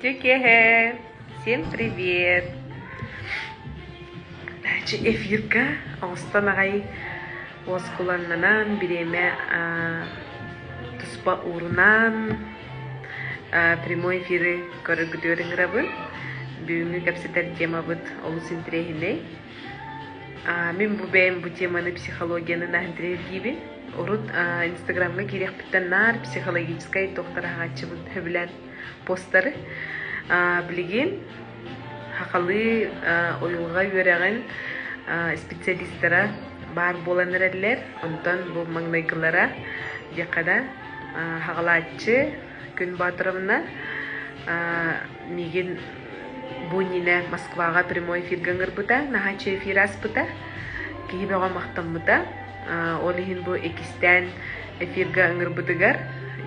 Үтүө киэһэ! Всем привет! Эфирга оҥостон аҕай уоскулаҥнанан, бириэмэ туспа уурунан прямой эфиры көрөргүтүгэр ыҥырабын. Бүгүҥҥү кэпсэтэр темабыт олус интэриэһинэй. Мин бу бэйэм бу теманы психологияны наһаа интэриэһиргиибин. Урут Инстаграмҥа киириэхпиттэн наар психологическай туохтар аһаҕааччыбын сөбүлээн постары. Билигин сахалыы уйулҕа үөрэҕин специалистара баар буолан эрэллэр. Онтон бу маҥнайгылара диэххэ да хаҕалааччы Күн Боотуровна миигин бу иннинэ Москваҕа прямой эфиргэ ыҥырбыта, наһааччы эфир ааспыта, киһи бөҕө махтаммыта. Ол иһин бу иккистээн эфиргэ ыҥырбытыгар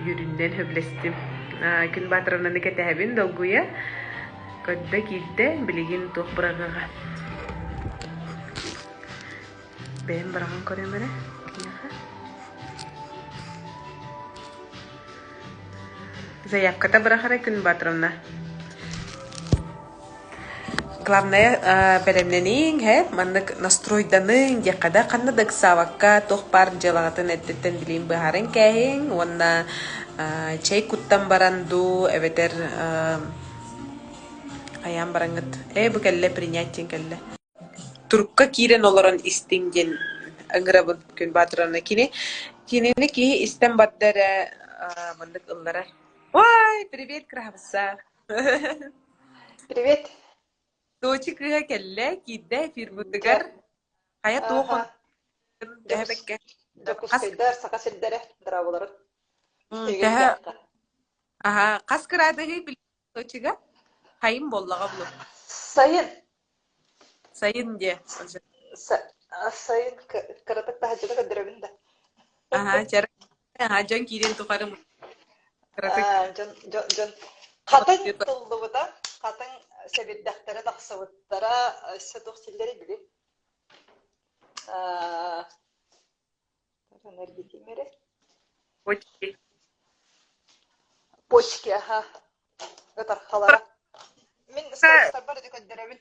үөрүүнэн сөбүлэстим. Күн Баатыровнаны кэтэһэбин долгуйа. Көрдө киирдэ, билигин туох быраҕыаҕа. Бэйэм быраҕан көрүөм эрэ киниэхэ. Заявката бырах эрэ Күн Батровна. Главное, бэлэмнэниҥ, һэ, маннык настройданыҥ диэххэ да, ханна да ыксаабакка, туох баар дьыалаҕытын эрдэттэн билиин быһааран кээһиҥ уонна чэй куттан баран дуу, эбэтэр хайаан бараҥҥыт, ээ, бу кэллэ, принять диэн кэллэ. Турукка киирэн олорон истиҥ диэн ыҥырабын Күн Баатыровна. Кини кинини киһи истэн барда эрэ маннык ылларар. Ой, привет, красавица! Привет. Дочи кыыһа кэллэ, киирдэ Дьэ, эфирбытыгар. Хайа туох аха, төһө Дьокус бэккэ хас Дьокуускайдар, Саха сирдэрэ, дорооболорун. Эйигин төһө диэххэ. аха хас кыраадыһый билигин Сочига? Хайым буоллаҕа булу. Сайын, Сайын диэ. сайын кыратык таһырдьаны көрдөрөбүн да. Аха, чара аха дьон киирэн тухары кыратык Дьон, дьон, дьон хатыҥ тыллыбыта, хатыҥ сэбирдэхтэрэ тахсыбыттара, өссө туох силлэрий били. Эргитиим эрэ. Почки. Почки, аха. Ытархалара. Мин стористарбар ити көрдөрөбүн.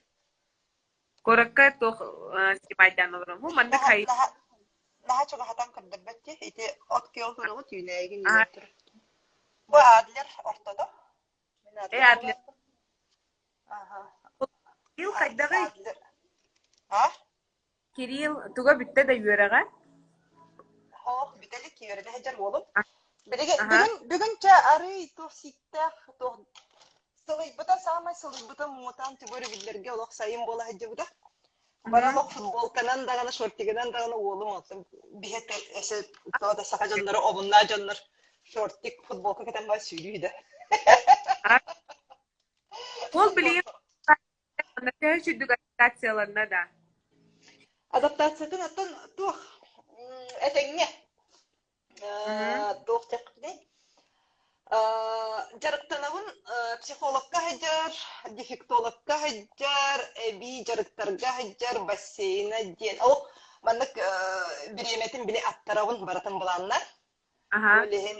Куоракка туох симайдаан олорон. Бу маннык Наһаа хай наһаа наһаа чугаһатан көрдөрбөт дии. Ити от күөх туругу түүнээгин үүнэн турар. Бу Адлер ортото. Мин Э, Адлерга Адлер. улааттым. Аха. Кирилл хайдаҕый? Адлер. А? Кирилл туга бүттэ да үөрэҕэ? Ох, бүтэ илик үөрэнэ сылдьар уолум. Билигин Аха. бүгүн бүгүн чэ арыый туох сииктээх туох сылыйбыта саамай сылыйбыта муҥутаан тугу эрэ биллэргэ олох сайын буола сылдьыбыта. Бары олох футболканан даҕаны шортигынан даҕаны уолум оттон биһэ өсө тоҕо да саха дьонноро обуннаа дьоннор шортик футболка кэтэн баа сүүрүү да. Уол билигин төһө сүрдүк адаптацияланна да? Адаптациятын оттон туох этэҥҥэ туох диэхпиний дьарыктанабын психологка сылдьар, дефектологка сылдьар, эбии дьарыктарга сылдьар, бассейна диэн. Ол маннык бириэмэтин били аттарабын барытын былааннар. Ол иһин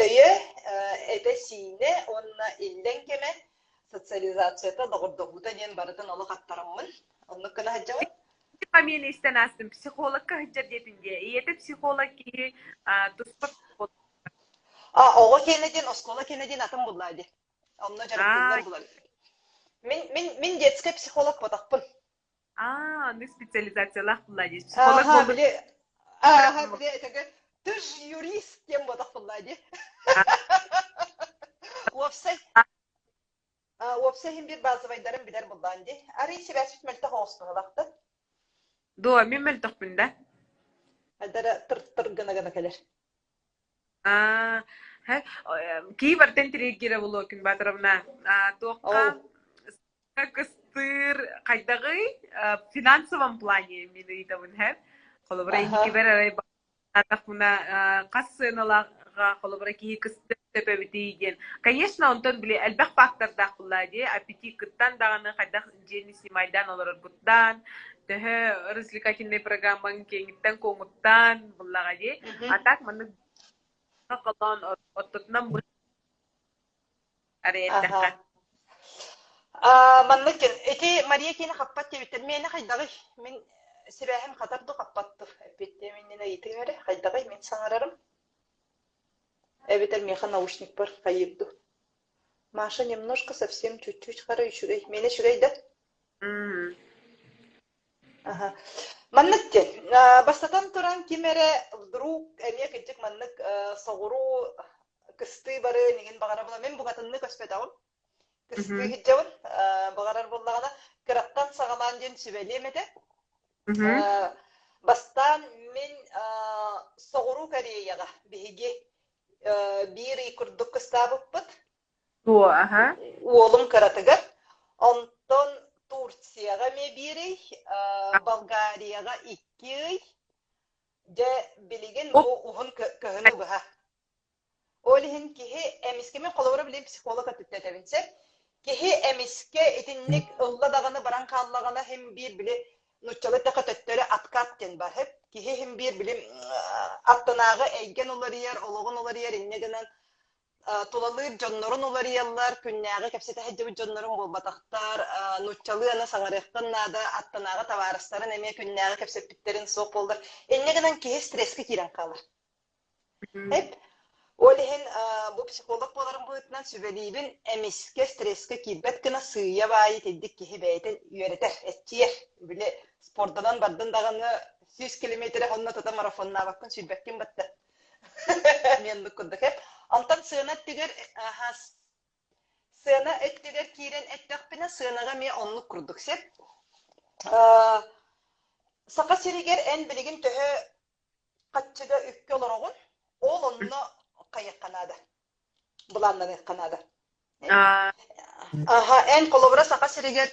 өйө, этэ-сиинэ уонна иллэҥ кэмэ социализацията, доҕордоһуута диэн барытын олох аттараммын оннук гына сылдьабын. Фамилия истэн аастым. Психологка сылдьар диэтин дии. Ийэтэ психолог киһи туспа психолог. А, оҕо киэнэ диэн, оскуола киэнэ диэн атын буллаа дии. Онно дьарыктыыллар булар. Мин, мин, мин детскай психолог ботахпын. А, оннук специализациялаах буллаа дии. Психолог Аха, буолбут. били, аха, били, этага, ты ж юрист диэн ботах буллаа дии. Уопсай, уопсай иһин биир базовайдарын билэр буллаан дии. Арый сибээспит мөлтөх оҕус быһылаахта. Дуо, мин мөлтөхпүн да. Айдара тыр-тыр гына-гына кэлэр. Аа, кии бартан тириэргирэ булуо күн Батыровна. Туохха Ол кыстыыр хайдаҕый? Финансовом плане мин ыйытабын һэр. Холобура, инникибэр арай баҕатахпына хас сыаналааҕа холобура киһи кыстыан сөп эбитий диэн. Конечно, онтон били элбэх фактордаах буоллаа дии. Аппетиккыттан даҕаны хайдах дьиэни снимайдаан олороргуттан, төһө развлекательнай программаҥ киэҥиттэн-куоҥуттан буллаҕа дии. А так маннык холоон оттотунан Аха. арыйардэххэ. Маннык диэн, ити Мария киинэ хаппат диэбиттэр. Миэнэ хайдаҕый? Мин сибээһим хатар дуу, хаппат дуу? Эппиэттиэм иннинэ ыйытыым эрэ. Хайдаҕый мин саҥарарым? Эбэтэр миэхэ наушникпар хайыыр дуу? Маша немножко совсем чуть-чуть хара үчүгэй. Миэнэ үчүгэй да? Аха. Маннык диэн, бастатан туран ким эрэ вдруг эмиэ кырдьык маннык соҕуруу кыстыы барыан иҥин баҕарабын. Мин букатыннык өспөтөҕүм. Кыстыы сылдьабын. Баҕарар буоллаҕына, кыраттан саҕалаан диэн сүбэлиэм этэ. Бастаан мин Соҕуруу Кореяҕа биһиги биир ый курдук кыстаабыппыт. Дуо, аха. Уолум кыратыгар. Онтон Турцияҕа эмиэ биир ый, Болгарияҕа 2 ый. Дьэ, билигин бу уһун кыһыны быһа. Ол иһин киһи эмискэ, мин холобура билигин психолог өттүттэн этэбин сөп. Киһи эмискэ итинник ылла даҕаны баран хааллаҕына син биир били нууччалыы эттэххэ төттөрү откат диэн бар сөп. Киһи син биир били аттынааҕы эйгэн уларыйар, олоҕун уларыйар инньэ гынан тулалыыр дьоннорун уларыйаллар, күннээҕи кэпсэтэ сылдьыбыт дьоннорун буолбатахтар, нууччалыы аны саҥарыахтан наада, аттынааҕы табаарыстарын эмиэ күннээҕи кэпсэппиттэрин суох буоллар. Инньэ гынан киһи стресскэ киирэн хаалар. Эп. Ол иһин бу психолог буоларым быһыытынан сүбэлиибин, эмискэ стресскэ киирбэт гына сыыйа-баайы итирдик киһи бэйэтин үөрэтэр, эччийэр. Били спордунан бардын даҕаны 100 километры онно тута марафоннаабаккын, сүүрбэккин батта. Эмиэ оннук курдук эп. Онтон сыана өттүгэр сыана өттүгэр киирэн эттэхпинэ, сыанаҕа эмиэ оннук курдук сөп. Саха сиригэр эн билигин төһө хаччыга үккэ олороҕун, ол онно хайыахха наада, былааннаныахха наада. Аха, эн холобура Саха сиригэр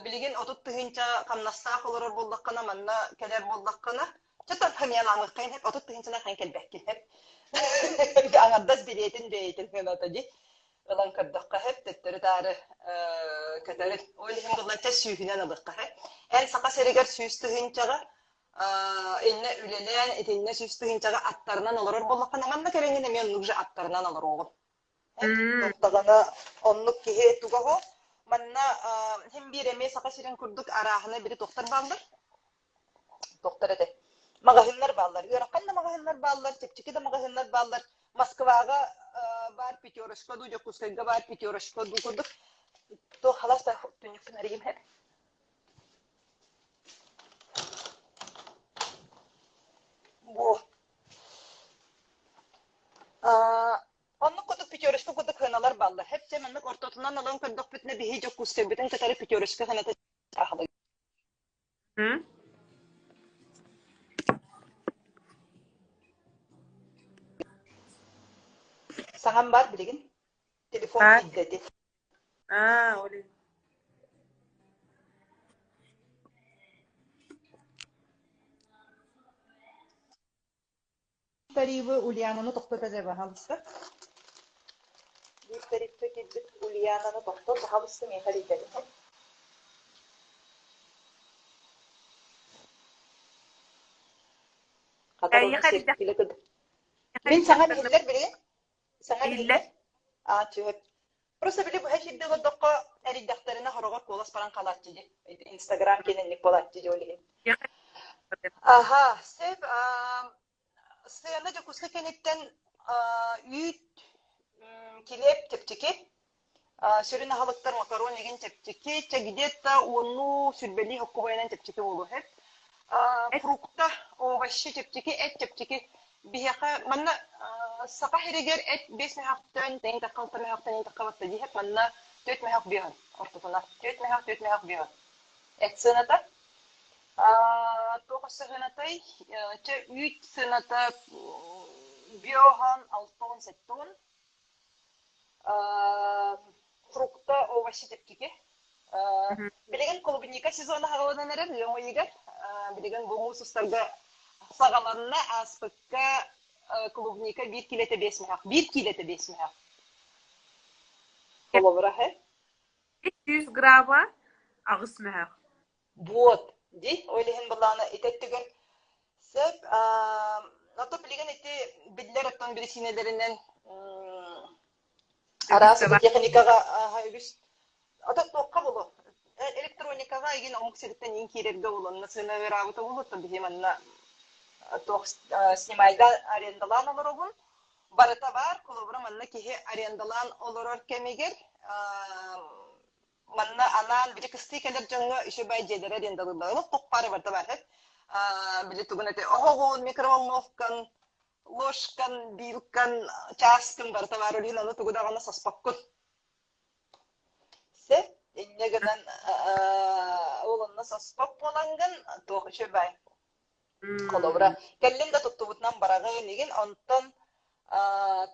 билигин 30 тыһыынча хамнастаах олорор буоллаххына, манна кэлэр буоллаххына, чэ хамыйалаамыаххайын сөп, 30 тыһыынчанан хан кэлбэккин сөп. Аҥардас билиэтин бэйэтин сыаната дии. Ылан көрдөххө сөп, төттөрү-таары көтөрүн. Ол иһин булланча сүүһүнэн ылыахха сөп. Эн Саха сиригэр 100 тыһыынчаҕа иннэ үлэлээн итиннэ 100 тыһыынчаҕа аттарынан олорор буоллаххына, манна кэлэҥҥин эмиэ оннук же аттарынан олоруоҕун. Туохтаҕына оннук киһи туга оһо. Манна син биир эмиэ Саха сирин курдук арааһына били туохтар бааллар? Туохтар этэ? Маҕаһыыннар бааллар. Ыарахан да маҕаһыыннар бааллар, чэпчэки да маҕаһыыннар бааллар. Москваҕа баар Пятерочка дуу, Дьокуускайга баар Пятерочка дуу курдук. Туох халас да түннүкпүн арыйым һэ. Бу Оннук курдук пятерочка курдук сыаналар бааллар. Хэп-чэ маннык ортотунан ылан көрдөхпүтүнэ биһи Дьокуускайбытын кытары пятерочка сыаната аһылык. Саҥам баар билигин. Телефон киирдэ ити. Аа, ол иһин. Тарифы Ульянаны тохтот эрэ баһаалыста. Биир тарифка киирбит Ульянаны тохтот, баһаалыста миэхэ эрийдэрин. Хатар Эйиэхэ ону эрийдэх сиэркилэ кыд. Мин саҥам иһиллэр билигин? Саҥам иһиллэр. иһиллэр? Аа, түһэт. Просто били быһа киирдэ олордоххо эрийдэхтэринэ хороҕор куолас баран хаалааччы дии. Инстаграм киэнинник буолааччы дии ол иһин. Аха, сөп. Сыана Дьокуускай кэнниттэн үүт, килиэп чэпчэки. Сүрүн аһылыктар макарон игин чэпчэки, чэ где-то уоннуу сүрбэлии хоккубайынан чэпчэки буолуо сөп. Фрукта, овощи чэпчэки, эт чэпчэки. Биһиэхэ манна Саха сиригэр эт 5 мөһөхтөн, тэҥ тахха 6 мөһөхтөн тахха батта диэһэп, манна 4 мөһөх биэһин ортотуна. 4 мөһөх, 4 мөһөх биэһин. Эт сыаната Туох өссө сыанатай? Чэ, үүт сыаната биоһан алтон сеттон. Фрукта, овощи чэпчэки. Билигин клубника сезона саҕаланан эрэр ыам ыйыгар. Билигин бу муус устарга саҕаланна. Ааспыкка клубника биир килэтэ 5 мөһөх. Биир киилэтэ 5 мөһөх. Холобура, 100 грамма 8 мөһөх. Вот, дии, ол иһин былаана ити өттүгэр сөп. Ото билигин ити биллэр оттон бирисиинэлэринэн Үгүс араас табаар техникаҕа үгүс. Ото туохха булу? Электроникаҕа игин омук сириттэн иин киирэргэ булунна сыана ыараабыта булуттан биһи манна туох снимайда арендалаан олоробун. Барыта баар, холобура манна киһи арендалаан олорор кэмигэр манна анаан били кыстыы кэлэр дьоҥҥо үчүгэй дьиэлэрэ арендалыыллар. Олох туох баара барыта баар. Били тугун этэй оһоҕун, микроволновкан, ложкан, вилкан, чааскын барыта баар. Ол иһин ону тугу даҕаны соспоккун. Сөп. Инньэ гынан ол онно соспот буолаҥгын туох үчүгэй. Холобура, кэллин да туттубутунан бараҕын игин, онтон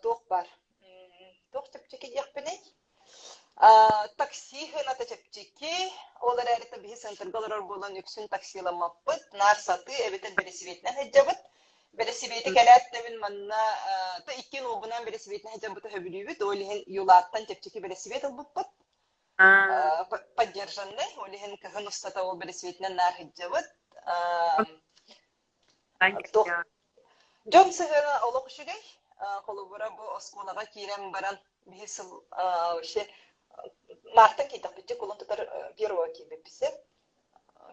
туох баар? Туох чэпчэки диэхпиний? Такси сыаната чэпчэки, ол эрээри биһи центрга олорор буолан үксүн таксиламмаппыт, наар сатыы эбэтэр бэлисипиэтинэн сылдьабыт. Бэлисипиэти кэлээт да мин манна то иккиэн уолбунаан бэлисипиэтинэн сылдьарбыты сөбүлүүбүт, ол иһин Юлааттан чэпчэки бэлисипиэт ылбыппыт. Поддержанный, ол иһин кыһын устата ол бэлисипиэтинэн наар сылдьабыт. Туох Дьон сыһыана олох үчүгэй. Холобура, бу оскуолаҕа киирэн баран биһи сыл вообще мартан киирдэхпит кулун тутар первого киирбиппит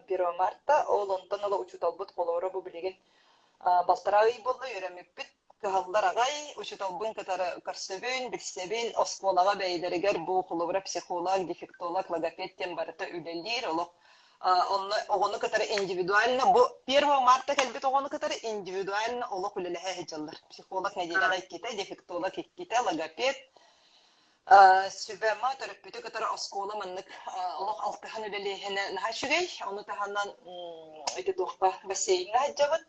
1 марта. Ол онтон ыла учууталбыт холобура бу билигин балтараа ый буолла үөрэммиппит. Кыһаллар аҕай, учууталбын кытары көрсөбүн, билсэбин, оскуолаҕа бэйэлэригэр бу холобура психолог, дефектолог, логопед диэн барыта үлэлиир, олох онно оҕону кытары индивидуально бу 1 марта кэлбит оҕону кытары индивидуально олох үлэлэһэ сылдьаллар. Психолог нэдиэлэҕэ иккитэ, дефектолог иккитэ, логопед сүбэма төрөппүтү кытары оскуола маннык олох алтыһан үлэлээһинэ наһаа үчүгэй. Ону таһынан ити туохха бассейҥҥа сылдьабыт,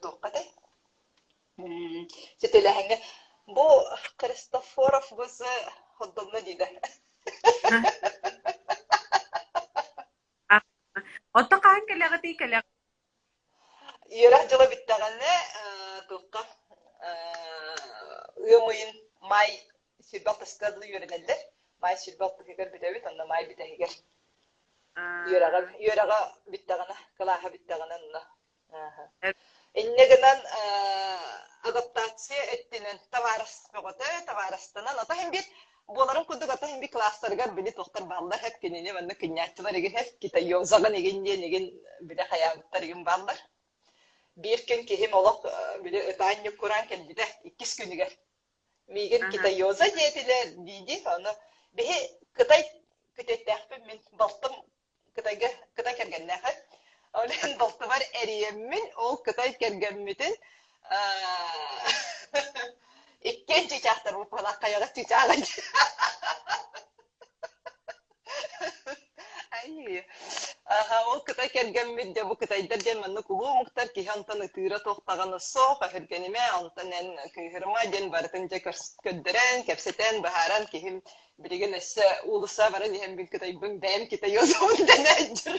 туохха этэй? Сөтөлөһөҥҥө бу Христофоров ВЗ хотдонно диидэ. Онто хаһан кэлэҕитий кэлэҕит? Үөрэх дьыла бүттэҕинэ туохха ыам ыйын маай сүүрбэ алтыска дылы үөрэнэллэр. Маай 26-тыгар бүтэбит, онно маай бүтэһигэр. Үөрэҕэ үөрэҕэ бүттэҕинэ, кылааһа бүттэҕинэ онно. Инньэ гынан адаптация өттүнэн табаарыс бөҕөтө, табаарыстанан, ото иһин биир буоларын курдук ото иһин биир кылаастарыгар били туохтар бааллар хэп кинини манна кынньааччылар игин хэп китайозаҕын игин диэн игин били хайаабыттар игин бааллар. Биир күн киһим олох били ытаан ньуккураан кэлбитэ иккис күнүгэр. Миигин китайоза диэтилэр дии-дии ону биһи Кытай күтүөттээхпин мин балтым Кытайга Кытай кэргэннээх Ол иһин балтыбар эрийэммин, ол Кытай кэргэммитин иккиэн чыычаахтар буппалаах хайаҕас чыычааҕын Ай, аха, ол Кытай кэргэммит дьэ бу кытайдар диэн маннык улуу омуктар киһи онтон ытыыра туох даҕаны суох, өһүргэнимэ, онтон эн кыыһырыма диэн барытын дьэ көрдөрөн, кэпсэтэн, быһааран киһим Билигин өссө уулусса баран иһэн мин кытайбын бэйэм китайозабын дэнээччир.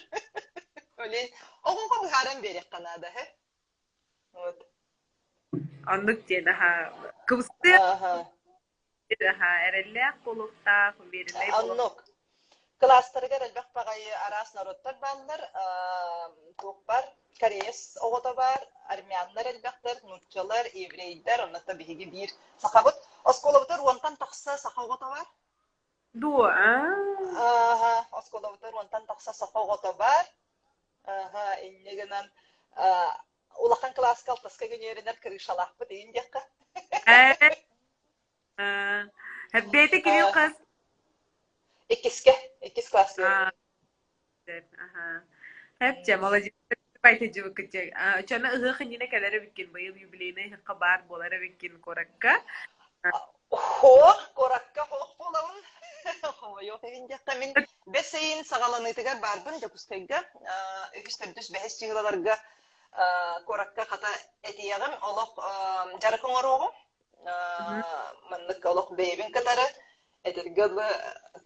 Олень оҕоҕо быһааран биэриэххэ наада һэ. Вот. Оннук диэн аһаа кыбыстыах аһаа эрэллээх буолуохтаах, увереннай буолуохтаах. Оннук. Кылаастарыгар элбэх баҕайы араас норуоттар бааллар. Туох бар? Кореец оҕото баар, армяннар элбэхтэр, нууччалар, еврейдэр, онно биһиги биир сахабыт. Оскуолабытыгар уонтан тахса саха оҕото баар. Дуо? Ааха, оскуолабытыгар уонтан тахса саха оҕото баар. Ааха, инньэ гынан улахан кылааска алтыска күн үөрэнэр крышалаахпыт иһин диэххэ. Бэйэтэ Кирилл хас? Иккискэ, иккис класс үөрэнэр. Эпчэ, молодец. Чана ыһыах иннинэ кэлэр эбиккин, быйыл юбилейный ыһыахха баар буолар эбиккин куоракка. Хоох, куоракка хоох буолабын. Хомойуох иһин диэххэ, мин бэс ыйын саҕаланыытыгар баарбын Дьокуускайга. Үһүс, төрдүс, бэһис чыһыылаларга куоракка хата этиэҕим, олох дьарык оҥоруоҕум. Маннык олох бэйэбин кытары этэргэ дылы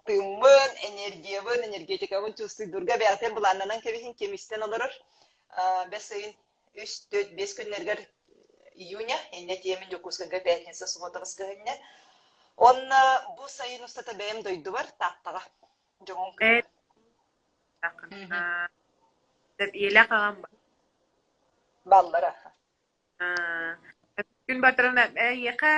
тыыммын, энергиябын, энергетикабын чувствуйдурга бэйэҕитин былааннанан кэбиһин ким истэн олорор. Бэс ыйын үс, төрт, биэс күннэригэр июня, иннэ тиэмин Дьокуускайга пятница, суббота кыһынньа. Уонна бу сайын устата бэйэм дойдубар Тааттаҕа дьоҥум кытары. Ийэлээх аҕам Баллара. Күн батаран эйиэхэ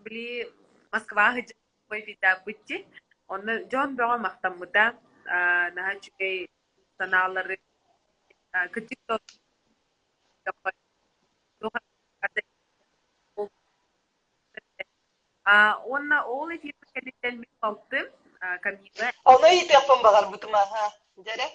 били Москваҕа сылдьан видеобыт дии. Онно дьон бөҕө махтаммыта. Наһаа үчүгэй санаалары кырдьык Уонна ол эфир кэнниттэн мин балтым Камила Ону ыйытыахпын баҕарбытым аха. Дьэрэ.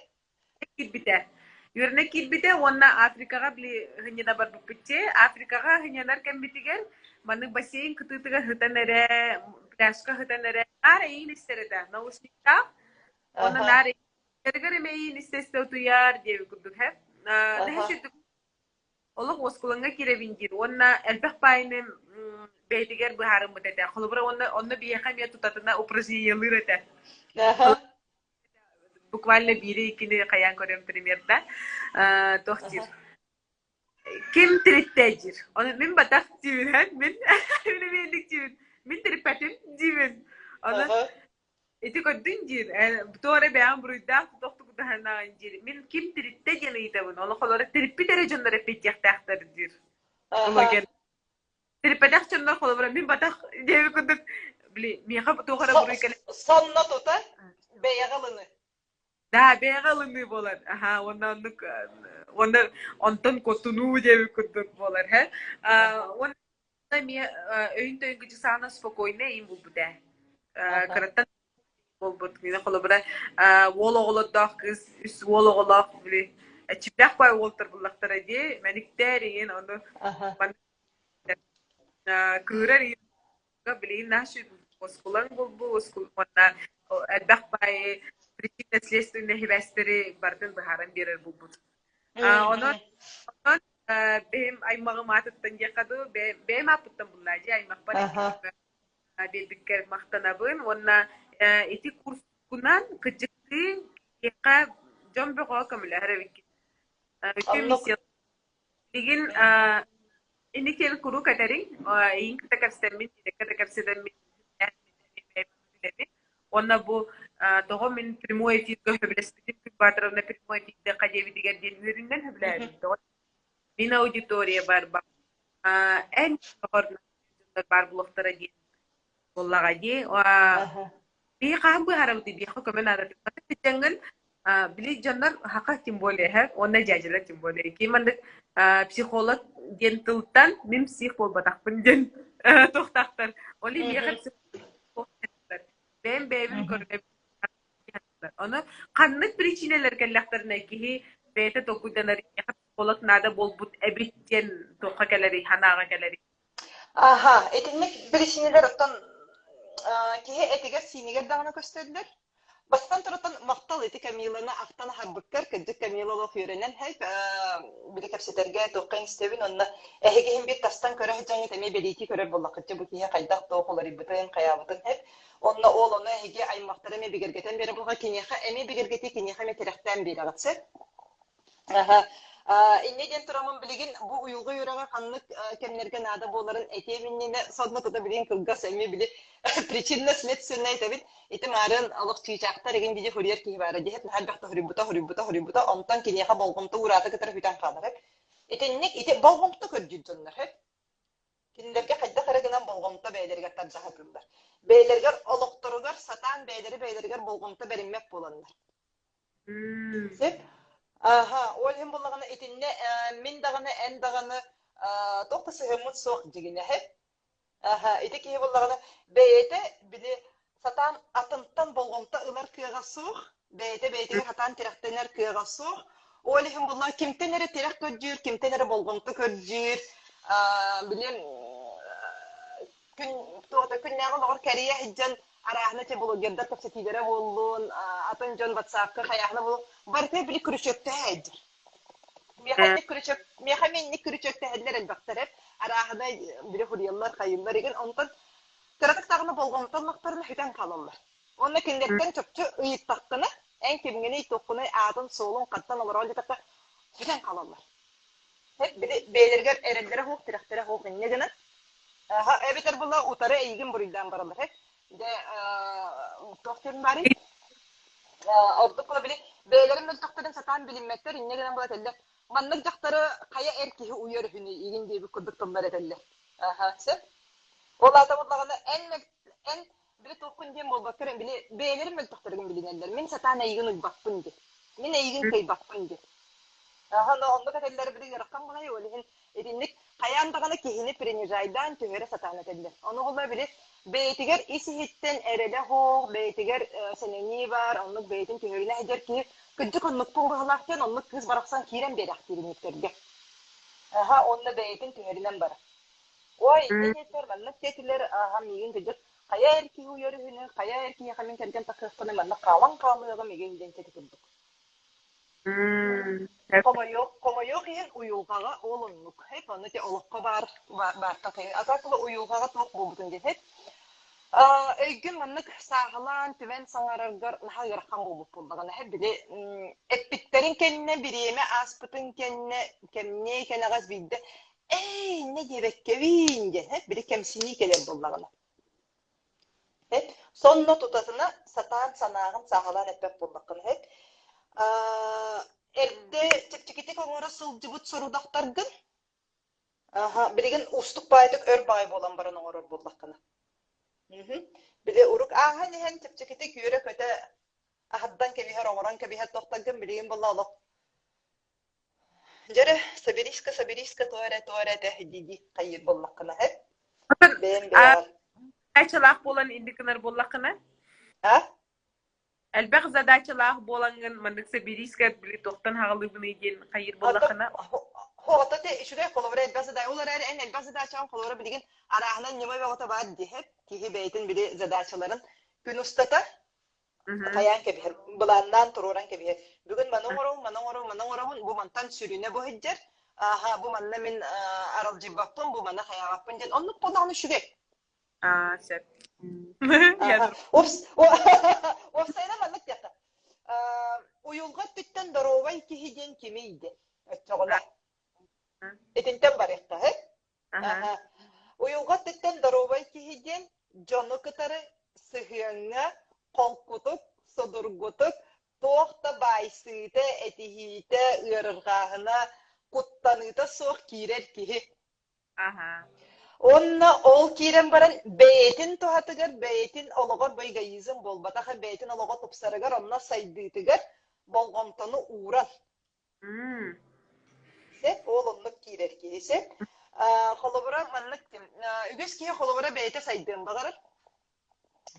Киирбитэ. Үөрэнэ киирбитэ уонна Африкаҕа били сынньана барбыппыт дии. Африкаҕа сынньанар кэммитигэр маннык бассейн кытыытыгар сытан эрэ, пляжка сытан эрэ, наар эйиин истэр этэ. Наушниктаах уонна наар эйиин эмэйиин истэ-истэ утуйар диэбит курдук һэ. Олох уоскулаҥҥа киирэбин диир уонна элбэх баайыны бэйэтигэр быһаарыммыт этэ. Холобура уонна онно биһиэхэ эмиэ тутатына упражнениелыыр этэ. Буквально биири-иккини хайаан көрүөм примерно. Туох диир? Ким тириттэ диир. Ону мин батах диибин, мин мин эмиэ диибин. Мин тириппэтим диибин. Ону ити көрдүн диир. Туох эрэ бэйэҕин буруйдаах туох тугутаһынаҕын диир. Мин ким тириттэ диэн ыйытабын. Олох олоро тириппит эрэ дьоннор эппиэттиэхтээхтэр диир. Тириппэтэх дьоннор холобура мин батах диэбит курдук били миэхэ туох эрэ буруй кэлэн Сонно тута бэйэҕэ ылыныы. Да, бэйэҕэ ылыныы буолар. Аха, уонна оннук уонна онтон куттунуу диэбит курдук буолар, һэ. Уонна эмиэ өйүн-төйүн кычысаана спокойно иин булбут ээ. Кыраттан буолбут. Мин холобура уол оҕолордоох кыыс үс уол оҕолоох били чиппэх бай уолтар буллахтара дии мэниктээр иин ону кыырар иин билигин наши оскулаҥ булбу уонна элбэх баайы причинно-следственнай сибээстэри барытын быһааран биэрэр булбут. Онон онон бэйэм аймаҕым аатыттан диэххэ дуу, бэйэм ааппыттан буллаа дии аймахпар биэрбиккэр махтанабын уонна ити курскунан кыдьыктыы киһиэхэ дьон бөҕө көмөлөһөр эбиккин. Үтүө миссия билигин инникиэн куруук этэриҥ, эйигин кытта кэпсэтэммин, дирекка да кэпсэтэммин билэбин. Уонна бу тоҕо мин прямой эфиргэ сөбүлэспитим Күн Баатыровна прямой эфирдэххэ диэбитигэр диэн үөрүүнэн сөбүлээбит. Тоҕо мин аудитория бар эн дьоннор баар буолуохтара диэн буоллаҕа дии. Биһи хаһан быһаарабытый биһиэхэ көмө наадатын. Дьаҥҥын били дьоннор хака тем более һэ уонна дьээдьэлэр тем более ким маннык психолог диэн тылтан мин псих буолбатахпын диэн туохтаахтар. Ол иһин миэхэ психолог бэйэм бэйэбин көрүнэбин Ону ханнык причинэлэр кэллэхтэринэ киһи бэйэтэ толкуйданар психолог наада буолбут эбит диэн туохха кэлэрий, санааҕа кэлэрий? Аха, итинник биричиинэлэр оттон киһи этигэр-сиинигэр даҕаны көстөллөр. Бастатан туран махтал ити Камиланы ахтан аһарбыккар, кырдьык Камила олох үөрэнэн һэйп, били кэпсэтэргэ туохха иҥстэбин уонна эһиги иһин биир тастан көрө сылдьаҥҥыт эмиэ бэлиэтии көрөр буоллаххыт бу киһи хайдах туох уларыйбытын, хайаабытын һэп. Онно ол ону эһиги аймахтара эмиэ бигэргэтэн биэрэр буоллаҕа, киниэхэ эмиэ бигэргэтии, киниэхэ эмиэ тирэхтээн биэрэҕит сөп. Аха. Инньэ диэн тураммын билигин бу уйулҕа үөрэҕэ ханнык кэмнэргэ наада буоларын этиэм иннинэ сонно тута билигин кылгас эмиэ били причинно-следственнай этэбин. Ити маарыан олох чыычаахтар игин диди суруйар киһи баара диэһэт наһаа элбэхтэ суруйбута, суруйбута, суруйбута, онтон киниэхэ болҕомто уураата кытары бүтэн хаалар. Итинник ити болҕомто көрдүүр дьоннор Кинилэргэ хайдах эрэ гынан болҕомто бэйэлэригэр тарда сатыыллар. Бэйэлэригэр олохторугар сатаан бэйэлэри бэйэлэригэр болҕомто бэриммэт буоланнар. Сөп. Аха, ол иһин буоллаҕына итиннэ мин даҕаны, эн даҕаны туох да сыһыаммыт суох дьигинэһэ. Аха, ити киһи буоллаҕына бэйэтэ били сатаан атынтан болҕомто ылар кыаҕа суох, бэйэтэ бэйэтигэр сатаан тирэхтэнэр кыаҕа суох. Ол иһин буоллаҕына кимтэн эрэ тирэх көрдүүр, кимтэн эрэ болҕомто көрдүүр, били күн туох да күннээҕи олоҕор кэрийэ сылдьан арааһына те блогердар кэпсэтиилэрэ буоллун, атын дьон ватсапка хайааһына буоллун, барыта били күрүчүөктэһэ сылдьар. Миэхэ инник күрүчүөк, миэхэ эмиэ инник күрүчүөктэһэллэр элбэхтэр арааһына били хуруйаллар, хайыыллар игин онтон кыратык даҕаны болҕомто ыллахтарына сүтэн хаалаллар. Уонна кинилэртэн чопчу ыйыттаххына, эн кимҥиний, туоххунуй, аатын-суолун, хантан олороҕун диэтэххэ, сүтэн хаалаллар. Били бэйэлэригэр эрэллэрэ суох, тирэхтэрэ суох инньэ гынан эбэтэр була утары эйигин буруйдаан бараллар. Дьэ, туох диэн баарый? Ордук була били бэйэлэрин мөлтөхтөрүн сатаан билиммэттэр, инньэ гынан була этэллэр. Маннык дьахтары хайа эр киһи уйар үһүнүй игин диэбит курдук тыллар этэллэр. Аха, сөп. Ол аата буоллаҕына, эн эн Били туохпун диэн буолбакка эрэ, били бэйэлэрин мөлтөхтөрүн билинэллэр. Мин сатаан эйигин уйбаппын диэн. Мин эйигин кыайбаппын диэн. Аха, но оннук этэллэр били ыарахан баҕайы, ол иһин итинник хайаан даҕаны киһини принижайдаан түһэрэ сатаан этэллэр. Ону була били бэйэтигэр ис-иһиттэн эрэлэ суох, бэйэтигэр сэнэнии баар, оннук бэйэтин түһэринэ сылдьар киһи кырдьык оннукпун быһыылаах диэн оннук кыыс барахсан киирэн биэрэхтиир инниктэргэ. Аха, уонна бэйэтин түһэринэн барар. Ой, инньэ диэтилэр, маннык диэтилэр, аһа миигин кырдьык хайа эр киһи уйар үһүнүй, хайа эр киһиэхэ мин кэргэн тахсыахпыный, маннык хаалан хаалыаҕым игин диэн сити курдук. Хомойуох, хомойуох иһин уйулҕаҕа ол оннук. Хэп, ону ити олоххо баар баартан а так уйулҕаҕа туох буолбутун диэн хэп. Өйгүн маннык сааһылаан, түмэн саҥараргар наһаа ыарахан буолбут буоллаҕына, хэп били эппиттэрин кэннэ, бириэмэ ааспытын кэннэ, кэмниэ кэнэҕэс биирдэ "Ээй, иннэ диэбэккэбиин" диэн хэп били кэмсинии кэлэр буоллаҕына. Эт, сонно тутатына сатаан санааҕын сааһылаан эппэт буоллаххына эт, эрдэ чэпчэкитик оҥоро сылдьыбыт сорудахтаргын аха, билигин уустук баайдык өр баай буолан баран оҥорор буоллаххына. Мгм. Били урук ааһан иһэн чэпчэкитик үөрэ-көтө аһардан кэбиһэр, оҥорон кэбиһэр тохтаргын билигин буолла олох Дьэрэ, соберись-ка, соберись-ка, туо эрэ, туо эрэ этэ дии-дии хайыыр буоллаххына эт. Бэйэм бэйэҕэр. Задачалаах буолан инник гынар буоллаххына? А? Элбэх задачалаах буолаҥҥын маннык соберись-ка били туохтан хаҕалыыбыный диэн хайыыр буоллаххына? Хоҕото те үчүгэй холобура элбэх задача. Ол эрээри эн элбэх задачаҕын холобура билигин арааһынан ньыма бөҕөтө баар диэһэт. Киһи бэйэтин били задачаларын күн устата хайаан кэбиһэр, былааннаан туруоран кэбиһэр. Бүгүн маны оҥоробун, маны оҥоробун, маны оҥоробун, бу мантан сүрүнэ бу сылдьар, ааһа, бу манна мин аралдьыйбаппын, бу маны хайаабаппын диэн оннук буоллаҕына үчүгэй. Аа, сөп. Уопсайынан маннык диэххэ. Уйулҕа өттүттэн доруобай киһи диэн кимий диэн оччоҕуна. Итинтэн барыахха, Аһа. Уйулҕа өттүттэн доруобай киһи диэн дьону кытары сыһыаҥҥа холкутук, судургутук, туох да баайсыыта, этиһиитэ, ыарырҕааһына, куттаныыта суох киирэр киһи. Аһа. Уонна ол киирэн баран бэйэтин туһатыгар, бэйэтин олоҕор бу эгоизм буолбатах, бэйэтин олоҕо тупсарыгар, онно сайдыытыгар болҕомтону уурар. Сөп, ол оннук киирэр киһи сөп. Холобура, маннык үгүс киһи холобура бэйэтэ сайдыан баҕарар.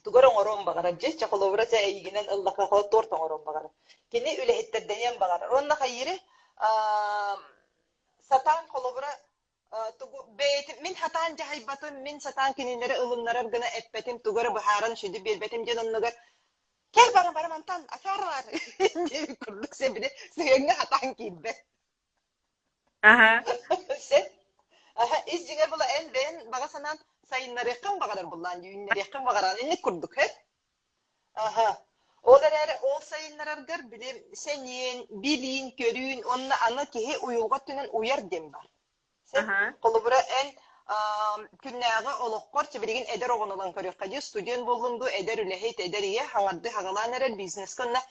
Тугу эрэ оҥоруон баҕарар. Дьэ, чэ, холобура, чэ, эйигинэн ыллахха торт оҥоруон баҕарар. Кини үлэһиттэрдэниэн баҕарар. Уонна хайыыры сатаан холобура тугу бэйэтин мин сатаан дьаһайбатым, мин сатаан кинилэри ылыннарар гына эппэтим, тугу эрэ быһааран сүдү биэрбэтим диэн оннугар Кэл бары бары мантан акаарылар диэбит курдук сэбини сыһыаҥҥа хатаан киирбэт. Аха. Сөп. Аха, ис дьиҥэр була эн бэйэн баҕа санаан сайыннарыаххын баҕарар буллаан, үүннэриэххин баҕарар инник курдук, һэ? Аха. Ол эрээри ол сайыннараргар били сэниэн, билиин, көрүүн уонна аны киһи уйулҕа өттүнэн уйар диэн баар. Холобура, эн күннээҕи олоххор билигин эдэр оҕону ылан көрүөххэ дии, студент буоллуҥ дуу, эдэр үлэһит, эдэр ийэ, хаҥардыы хаҕалаан эрэр бизнескэ онно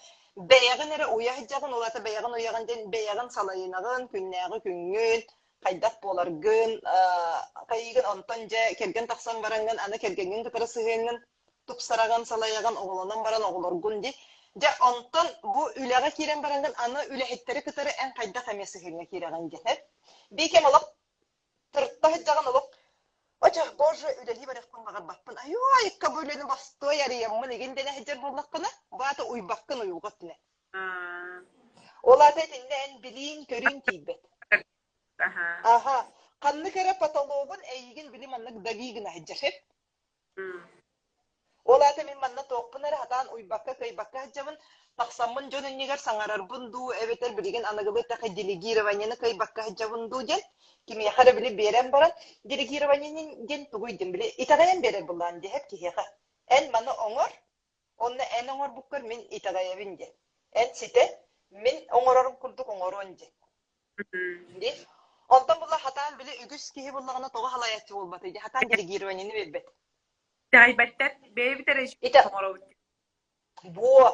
бэйэҕин эрэ уйа сылдьаҕын, ол аата бэйэҕин уйаҕын диэн бэйэҕин салайынаҕын, күннээҕи күҥҥүн, хайдах буоларгын, хайыыгын, онтон дьэ кэргэн тахсан бараҥҥын, аны кэргэҥҥин кытары сыһыаҥҥын тупсараҕын, салайаҕын, оҕолонон баран оҕолоргун дии. Дьэ, онтон бу үлэҕэ киирэн бараҥҥын аны үлэһиттэри кытары эн хайдах эмиэ сыһыаҥҥа киирэҕин диэн. Биир кэм олох тырытта сылдьаҕын олох Очо, боже, үлэлии барыахпын баҕарбаппын. Айуу, айыкка бу үлэни бостуой арыйаммын игин дэнэ сылдьар буоллаххына, бу аата уйбаккын уйулҕа өттүнэн. Ол аата итиннэ эн билиин-көрүүн тиийбэт. Аха. Ханнык эрэ потологун эйигин били маннык дави гына сылдьар сөп? Ол аата мин манна туохпун эрэ сатаан уйбакка-кыайбакка сылдьабын, тахсаммын дьон иннигэр саҥарарбын дуу, эбэтэр билигин аныгылыы эттэххэ делегированиены кыайбакка сылдьабын дуу диэн, кимиэхэ эрэ били биэрэн баран, делегирование диэн тугуй диэн били итэҕэйэн биэрэр былаан диэһэп киһиэхэ. Эн маны оҥор, онно эн оҥорбуккар мин итэҕэйэбин диэн. Эн ситэ мин оҥорорум курдук оҥоруон диэн. Дии. Онтон була хатаан били үгүс киһи буллаҕына тоҕо халайааччы буолбатый дии хатаан делегированиены биэрбэт. Итэҕэйбэттэр, бэйэбит эрэ Итэ оҥоробут. Буо.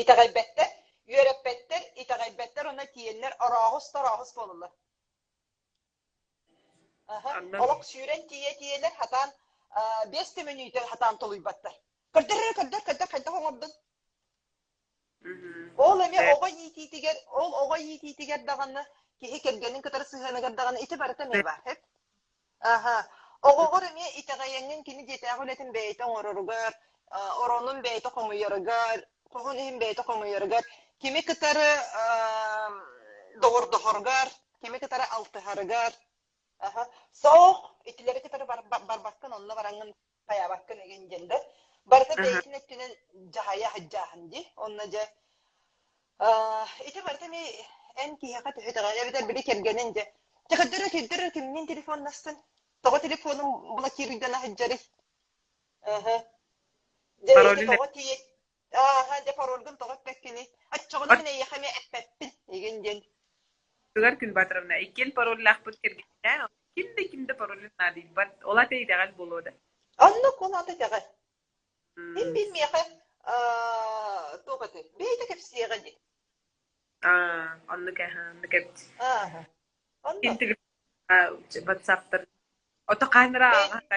Итэҕэйбэттэр, үөрэппэттэр, итэҕэйбэттэр уонна тиийэннэр орооһус да орооһус буолаллар. Аха. Олох сүүрэн тиийэ-тиийэлэр хатаан 5 да мүнүүтэ хатаан толуйбаттар. Көрдөр эрэ көрдөр, көрдөр хайдах оҥордун? Ол эмиэ оҕо иитиитигэр, ол оҕо иитиитигэр даҕаны, киһи кэргэнин кытары сыһыаныгар даҕаны ити барыта эмиэ баар. Аһа. Оҕоҕор эмиэ итэҕэйэҥҥин кини дьиэтээҕи үлэтин бэйэтэ оҥороругар, оронун бэйэтэ хомуйарыгар, хоһун иһин бэйэтэ хомуйарыгар, кими кытары доҕордоһоругар, кими кытары алтыһарыгар, аһа, суох, итилэри кытары барбаккын, онно бараҥҥын хайаабаккын игин диэн да барыта бэйэтин өттүнэн дьаһайа сылдьааһын дии. Онно дьэ ити барыта эмиэ эн киһиэхэ төһө итэҕэйэр эбэтэр били кэргэнин дьэ дьэ көрдөрөр көрдөрөр кимниин телефоннастын тоҕо телефонум блокируйдана сылдьарый Аһа. Дьэ ити тоҕо тиийэ ааһа дьэ парольгун тоҕо эппэккиний оччоҕуна мин эйиэхэ эмиэ эппэппин игин диэн Тугар Күн Батыровна, иккиэн пароллаахпыт кэргэнинээн, ким да ким да паролун наадыйбат. Ол ата итэҕэл буолуо да. Оннук ол аата итэҕэл. Мин бил миэхэ туох этэй? Бэйэтэ кэпсиэҕэ дии. Аа, оннук эһэ, оннук эбит. Ааһа. Оннук. WhatsApp-тар Ото хаһан Бэйэтэ,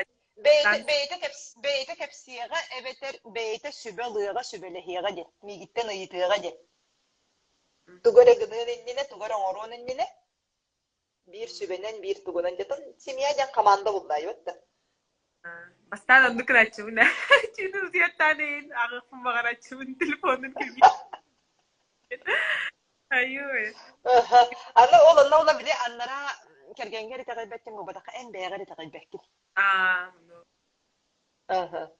бэйэтэ, бэйэтэ, кэпс, бэйэтэ кэпсиэҕэ эбэтэр бэйэтэ сүбэ ылыаҕа, сүбэлэһиэҕэ диэн, миигиттэн ыйытыаҕа диэн. Тугу эрэ гыныан иннинэ, тугу эрэ оҥоруон иннинэ биир сүбэнэн, биир тугунан дьэтон семья диэн команда буллаайбат да. Бастаан оннук гынааччыбын ээ. Чүүнү утуйаттаан эйин аҕыахпын баҕарааччыбын телефонун кэбиһ. Айыы. Аны ол онно ула били аннараа кэргэҥҥэр итэҕэйбэттин буолбатахха эн бэйэҕэр итэҕэйбэккин. Аа, Аха.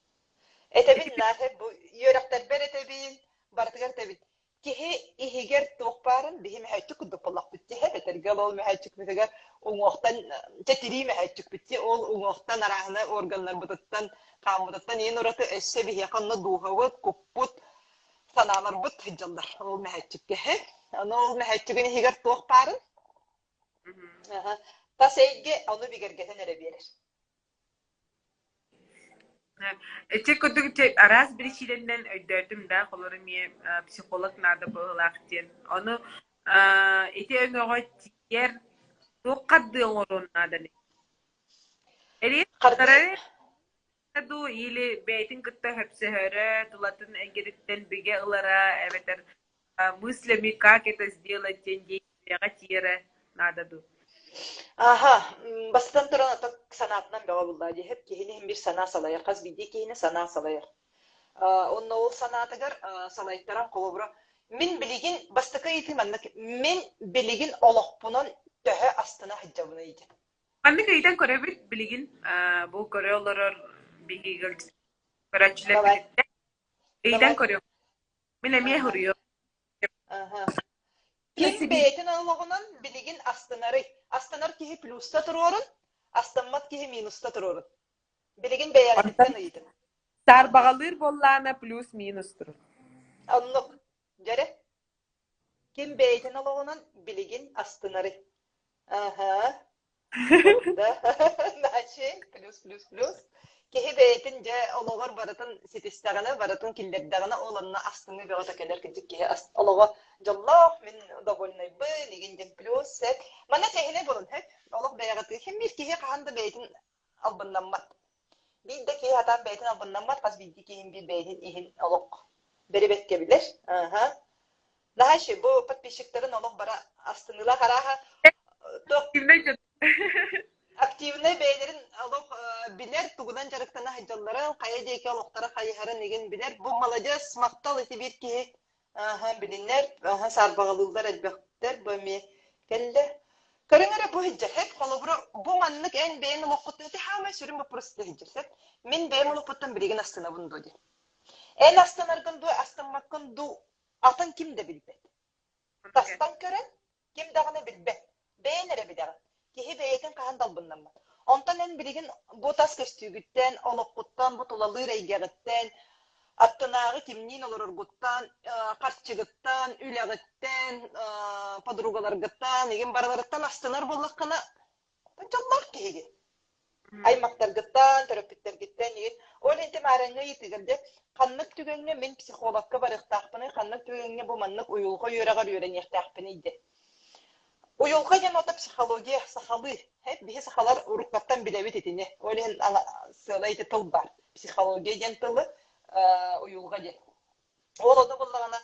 Этэбин нааһы бу үөрэхтэрбэр этэбин, барытыгар этэбин. Киһи иһигэр туох баарын биһи мөһөөччүк курдук буоллахпыт дии, этэргэ ол мөһөөччүкпүтүгэр уҥуохтан чэ тирии мөһөөччүкпүт дии, ол уҥуохтан арааһына органнарбытыттан, хааммытыттан иин ураты өссө биһиэхэ онно дууһабыт, куппут, санааларбыт сылдьаллар ол мөһөөччүккэ. Аны ол мөһөөччүгүн иһигэр туох баарын тас эйгэ ону бигэргэтэн эрэ биэрэр. Ити курдук араас биричиинэнэн өйдөөтүм да, холобур эмиэ психолог наада быһыылаах диэн. Ону ити өҥөҕө тиийэр туох хардыы оҥоруон нааданый? Хардыы дуу или бэйэтин кытта сөпсөһөрө, тулатын эйгэтиттэн бигэ ылара эбэтэр мыслями как это сделать диэн действиеҕэ тиийэрэ наада дуу? Аха, бастатан туран ата санаатынан бөҕө буллаа диэһэп киһини иһин биир санаа салайар, хас биирдии киһини санаа салайар. Онно ол санаатыгар салайтаран холобура мин билигин бастакы ыйытыы маннык мин билигин олохпунан төһө астына сылдьабыный диэн. Маннык ыйытан көрөбүт билигин бу көрө олорор биһиги Давай, көрөөччүлэрбититтэн ыйытан давай. көрүөх. Мин эмиэ Аха, суруйуом. аха. Ким бэйэтин олоҕунан билигин астынарый? Астынар киһи плюска туруорун, астыммат киһи минуска туруорун. Билигин Онтон бэйэҕититтэн ыйытын. саарбаҕалыыр буоллаана плюс-минус турur. Оннук. Дьэрэ. Ким бэйэтин олоҕунан билигин астынарый? Аһа. Да, значит, плюс, плюс, плюс. Киһи бэйэтин дьэ олоҕор барытын ситистэҕинэ, барытын киллэрдэҕинэ, ол онно астыныы бөҕөтө кэлэр кырдьык киһи олоҕо дьоллоох, мин довольнайбын, игин диэн плюс, сөп. Манна чэһинэй буолун, сөп. Олох бэйэҕитин, ким биир киһи хаһан да бэйэтин албыннаммат. Биир да киһи сатаан бэйэтин албыннаммат, хас биирдии киһин биир бэйэтин иһин олох бэрибэккэ билэр. Аха. Наһаа бу подписчиктарын олох бара астыныылаах арааһа туох Активнай дьон. активнай бэйэлэрин олох билэр, тугунан дьарыктана сылдьалларын, хайа диэки олохторо хайыһарын игин билэр. Бу маладьыас, махтал ити биир киһи Аһа, билиннэр, аһа, саарбаҕалыыллар элбэхтэр бу эмиэ кэллэ. Көрүҥ эрэ бу сылдьар, сөп, холобура, бу маннык эн бэйэҥ олоххуттан ити хаамай сүрүн боппуруоста сылдьар, сөп. Мин бэйэм олохпуттан билигин астынабын дуо диэн. Эн астынаргын дуу, астыммаккын дуу атын ким да билбэт. Тастан көрөн Ким даҕаны билбэт, бэйэн эрэ билэҕин. Киһи бэйэтин хаһан да албыннаммат. Онтон эн билигин бу тас көстүүгүттэн, олоххуттан, бу тулалыыр эйгэҕиттэн, аттынааҕы кимниин олороргуттан, харчыгыттан, үлэҕиттэн, подругаларгыттан, игин барыларыттан астынар буоллаххына, дьоллоох киһигин. Аймахтаргыттан, төрөппүттэргиттэн игин. Ол иһин маарыҥҥы ыйытыыгар дьэ, ханнык түгэҥҥэ мин психологка барыахтаахпыный, ханнык түгэҥҥэ бу маннык уйулҕа үөрэҕэр үөрэниэхтээхпиний диэн. Уйулҕа диэн ото психология, сахалыы. Биһи сахалар уруккаттан билэбит итини. Ол иһин сыала ити тыл баар. Психология диэн тылы. уйулҕа диэн. Ол ону буллаҕына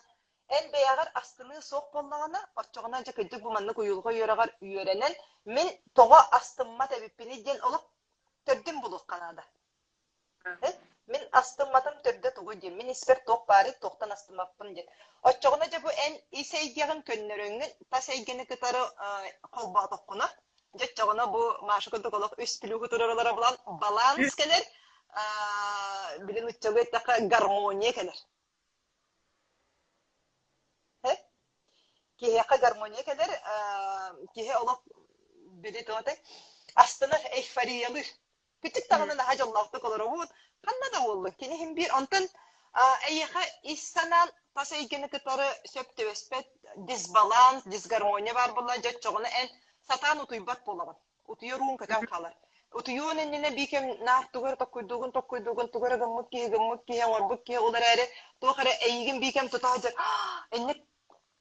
эн бэйэҕэр астыныы суох буоллаҕына, оччоҕуна дьэ кырдьык бу маннык уйулҕа үөрэҕэр үөрэнэн мин тоҕо астыммат эбиппиний диэн олох төрдүн булуохха наада. Мин астымматым төрдө тугуй диэн, мин испэр туох баарый, туохтан астыммаппын диэн. Оччоҕуна дьэ бу эн ис эйгэҕин көннөрөҥҥүн тас эйгэни кытары холбоотоххуна, дьэ оччоҕуна бу Маша курдук олох үс плюһу тураралара булан баланс кэлэр, били нуччалыы эттэххэ гармония кэлэр. Киһиэхэ гармония кэлэр, киһи олох били туох этэй, астынар, эйфориялыыр. Кычык даҕаны наһаа дьоллоохтук олоробут, ханна да буоллун, кини иһин биир. Онтон эйиэхэ ис санаан тас эйгэни кытары сөп түбэспэт дисбаланс, дисгармония баар буолла, дьэ оччоҕуна эн сатаан утуйбат буолаҕын. Утуйар ууҥ көтөн хаалар. Утуйуон иннинэ биир кэм наар тугу эрэ токкуйдуугун, токкуйдуугун, тугу эрэ гыммыт киһи, гыммыт киһи, оҥорбут киһи, ол эрээри туох эрэ эйигин биир кэм тута сылдьар инник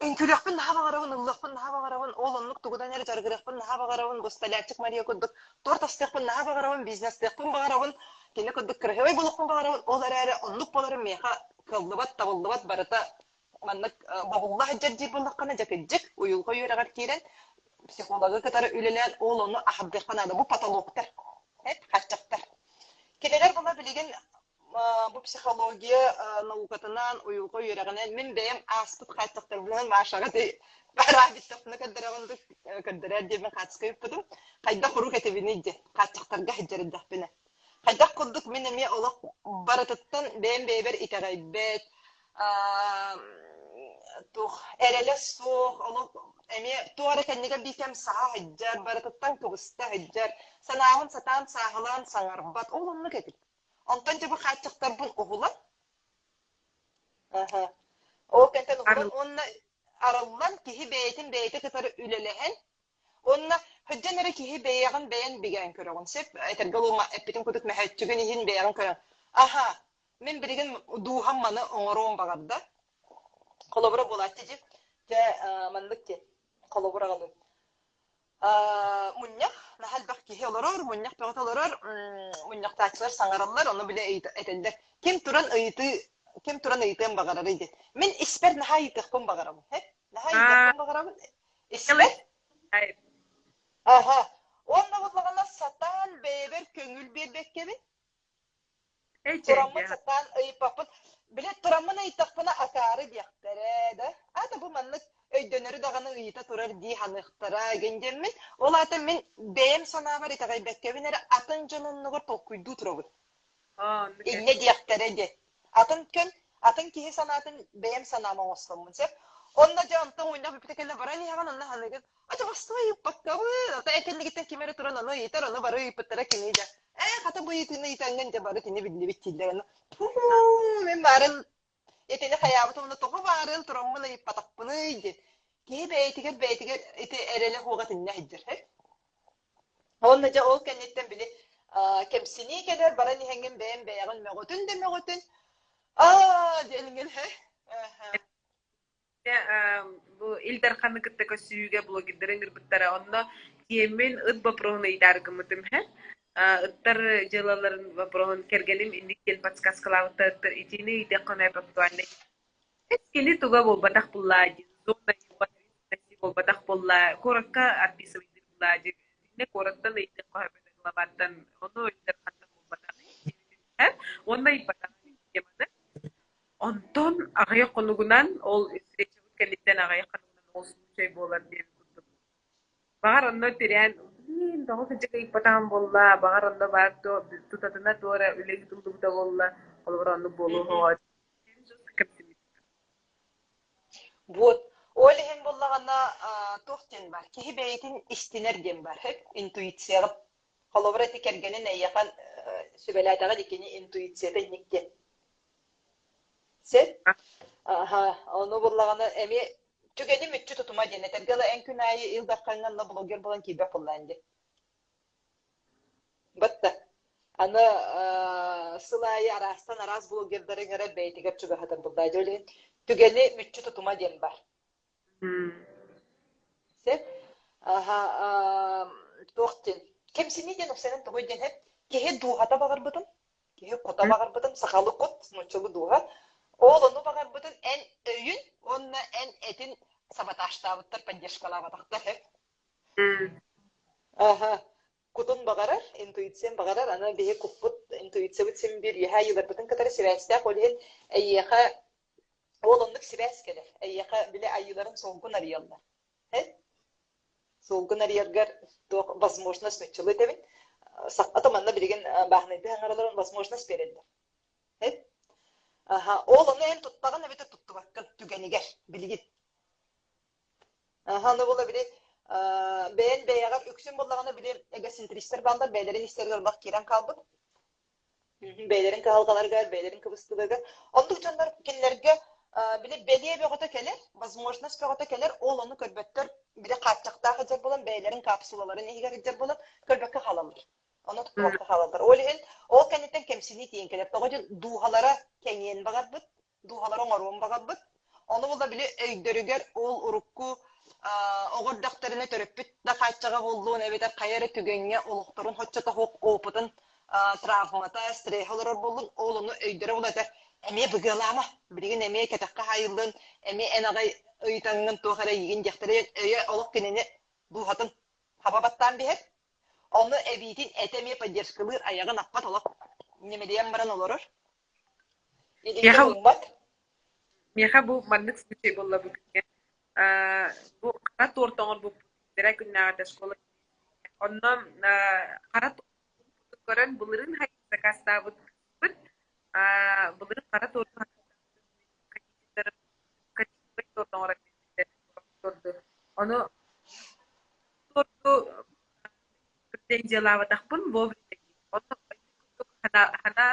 Үҥкүүлүөхпүн наһаа баҕарабын, ыллыахпын наһаа баҕарабын, ол оннук тугунан эрэ дьарыгырыахпын наһаа баҕарабын, бу Столярчик Мария курдук торт астыахпын наһаа баҕарабын, бизнестыахпын баҕарабын, кини курдук кыраһыабай буолуохпун баҕарабын, ол эрээри оннук буоларым миэхэ кыаллыбат, табыллыбат барыта маннык бобулла сылдьар диир буоллаххына, дьэ кырдьык, уйулҕа үөрэҕэр киирэн психологы кытары үлэлээн ол ону аһардыахха наада. Бу потолоктар, хааччахтар. Кинилэр була билигин бу психология наукатынан, уйулҕа үөрэҕинэн мин бэйэм ааспыт хааччахтарбынан Машаҕа бараабиттахпына көрдөрөҕүн көрдөрөр диэммин хаачыска ыыппытым. Хайдах урук этибиний диэн хааччахтарга сылдьар эрдэхпинэ. Хайдах курдук мин эмиэ олох барытыттан бэйэм бэйэбэр итэҕэйбэт, туох эрэлэ суох, олох эмиэ туох эрэ кэннигэр биир кэм саһа сылдьар, барытыттан кыбыста сылдьар, санаабын сатаан сааһылаан саҥарбат, ол оннук этим. Онтон дьэ бу хааччахтарбын уһулан, аха, ол кэнтэн уһулан уонна арыллан киһи бэйэтин бэйэтэ кытары үлэлэһэн уонна сылдьан эрэ киһи бэйэҕин бэйэн бигээн көрөҕүн сөп этэргэ дылы эппитим курдук мөһөөччүгүн иһин бэйэҕин көрөн аха мин билигин дууһам маны оҥоруон баҕарда холобура буолааччы дьи дьэ маннык диэн холобур аҕалым Мунньах, наһаа элбэх киһи олорор, мунньах бөҕөтө олорор, мунньахтааччылар саҥараллар, ону бile этэллэр. Ким туран ыйытыы, ким туран ыйытыан баҕарарый диэн. Мин испэр наһаа ыйытыахпын баҕарабын. Наһаа ыйытыахпын баҕарабын. Испэр. Аха. Уонна буоллаҕына сатаан бэйэбэр көҥүл биэрбэккэбин Тураммын сатаан ыйыппаппын. Били тураммын ыйыттахпына акаары диэхтэрэ да. Аата бу маннык өйдөнөрү даҕаны ыйыта турар дии саныахтара гин диэммин. Ол аата мин бэйэм санаабар итэҕэйбэккэбин эрэ атын дьон оннугар толкуйдуу турабын. Инньэ диэхтэрэ диэн. Атын күн, атын киһи санаатын бэйэм санаам оҥостоммун сөп. Онно дьэ онтон мунньах бүппүтэ кэннэ баран иһэҕин, онно саныыгын, Ата бастыы ыйыппаккабын, ата кэннигиттэн ким эрэ туран ону ыйытар, ону бары ыйыппыттара кини дьэ, ээ хата бу ыйытыыны ыйытаҥҥын дьэ бары кини биллибит дииллэр ону мин баарын итини хайаабытым ону тоҕо баарын тураммын ыйыппатахпыный диэн киһи бэйэтигэр бэйэтигэр ити эрэлэ суоҕа итиннэ сылдьар Уонна дьэ ол кэнниттэн били кэмсинии кэлэр баран иһэҥҥин бэйэм бэйэҕин мөҕөтүн да мөҕөтүн аа диэниҥин Бу Ил Дарханы кытта көрсүһүүгэ блогердары ыҥырбыттара. Онно тиэммин ыт боппуруоһун ыйытаары гыммытым иһэ. Ыттар дьыалаларын боппуруоһун кэргэним инник диэн подсказкалаабыттар ыттар итини ыйытыахха эмиэ актуальнай. Кини туга буолбатах буоллаа дии, зона буолбатах буоллаа, куоракка описывайдыыр буоллаа дии. Итиннэ куораттан ыйытыахха сөп этэ главаттан. Ону Ил Дархантан буолбатах Уонна ыйыппатах теманы. Онтон аҕыйах хонугунан, ол встречабыт кэнниттэн аҕыйах хонугунан ол случай буолар диэн курдук. Баҕар онно тирээн, блин, тоҕо кырдьык ыйыппатаҕым буолла, баҕар онно баар туо тутатына туох эрэ үлэ ыытыллыбыта буолла, холобура оннук буолуо суоҕа. Вот. Ол иһин буоллаҕына туох диэн баар, киһи бэйэтин истинэр диэн баар, интуицияҕа. Холобура ити кэргэнин эйиэхэ сүбэлээтэҕин иккини интуицията инник диэн. Сөп. Аха, ону буллаҕына эмиэ түгэни мүччү тутума диэн этэргэ ыла эн күн аайы Ил Дархаҥҥа онно блогер буолан киирбэт буоллаҕын дии. Батта. Аны сыл аайы араастан араас блогердары ыҥырар бэйэтигэр чугаһатар буоллаа дьэ ол иһин түгэни мүччү тутума диэн баар. Сөп. Аха, туох диэн кэмсинии диэн уксанан тугуй диэн эп киһи дууһата баҕарбытын. Киһи кута баҕарбытын, сахалыы кут, нууччалыы дууһа. Ол ону баҕарбытын эн өйүн уонна эн этин саботажтаабыттар, поддержкалаабатахтар. Аха. Кутун баҕарар, интуициян баҕарар, аны биһи куппут, интуициябыт син биир үөһээ айыыларбытын кытары сибээстээх, ол иһин эйиэхэ ол оннук сибээс кэлэр. Эйиэхэ били айыыларын суолгун арыйаллар. Суолгун арыйаргар туох возможность нуччалыы этэбин. Ото манна билигин бааһынайдыы аҥараларын возможность биэрэллэр. Аха, ол ону эн туттаҕын эбэтэр туттубаккын түгэнигэр билигин. Аха, ону була били бэйэн бэйэҕэр үксүн буоллаҕына били эгоцентристэр бааллар бэйэлэрин истэригэр олох киирэн хаалбыт. Бэйэлэрин кыһалҕаларыгар, бэйэлэрин кыбыстыыларыгар. Оннук дьоннор кинилэргэ били бэлиэ бөҕөтө кэлэр, возможность бөҕөтө кэлэр, ол ону көрбөттөр, били хааччахтаах сылдьар буолан, бэйэлэрин капсулаларын иһигэр сылдьар буолан, көрбөккө хаалаллар. Ону туттубакка хаалаллар. Ол иһин ол кэнниттэн кэмсинии тиийэн кэлэр. Тоҕо диэн дууһалара кэҥиэн баҕарбыт, дууһалара оҥоруон баҕарбыт. Ону була били өйдөрүгэр ол урукку оҕо эрдэхтэринэ төрөппүт да хааччаҕа буоллун эбэтэр хайа эрэ түгэҥҥэ олохторун хоччото суох опытын травмата, стреһэ олорор буоллун, ол ону өйдөрө була этэр эмиэ быгыалаама, билигин эмиэ кэтэххэ хаайыллын, эмиэ эн аҕай ыйытаҥҥын туох эрэ эйигин диэхтэрэ өйө олох кинини дууһатын хаба баттаан биһэр. Ону эбиитин этэ эмиэ поддержкалыыр айаҕын аппат олох ньимилийэн баран олорор. Илиитин Миэхэ ууммат. миэхэ бу маннык случай буолла бу күҥҥэ. Бу хара торт оҥорбуппут иллэрээ күннээҕитэ школа Онно хара торт көрөн былырыын сакаастаабыппыт. Былырыын хара торт торт оҥорон торду. Ону торду претензиялаабатахпын вовремя. Онно хана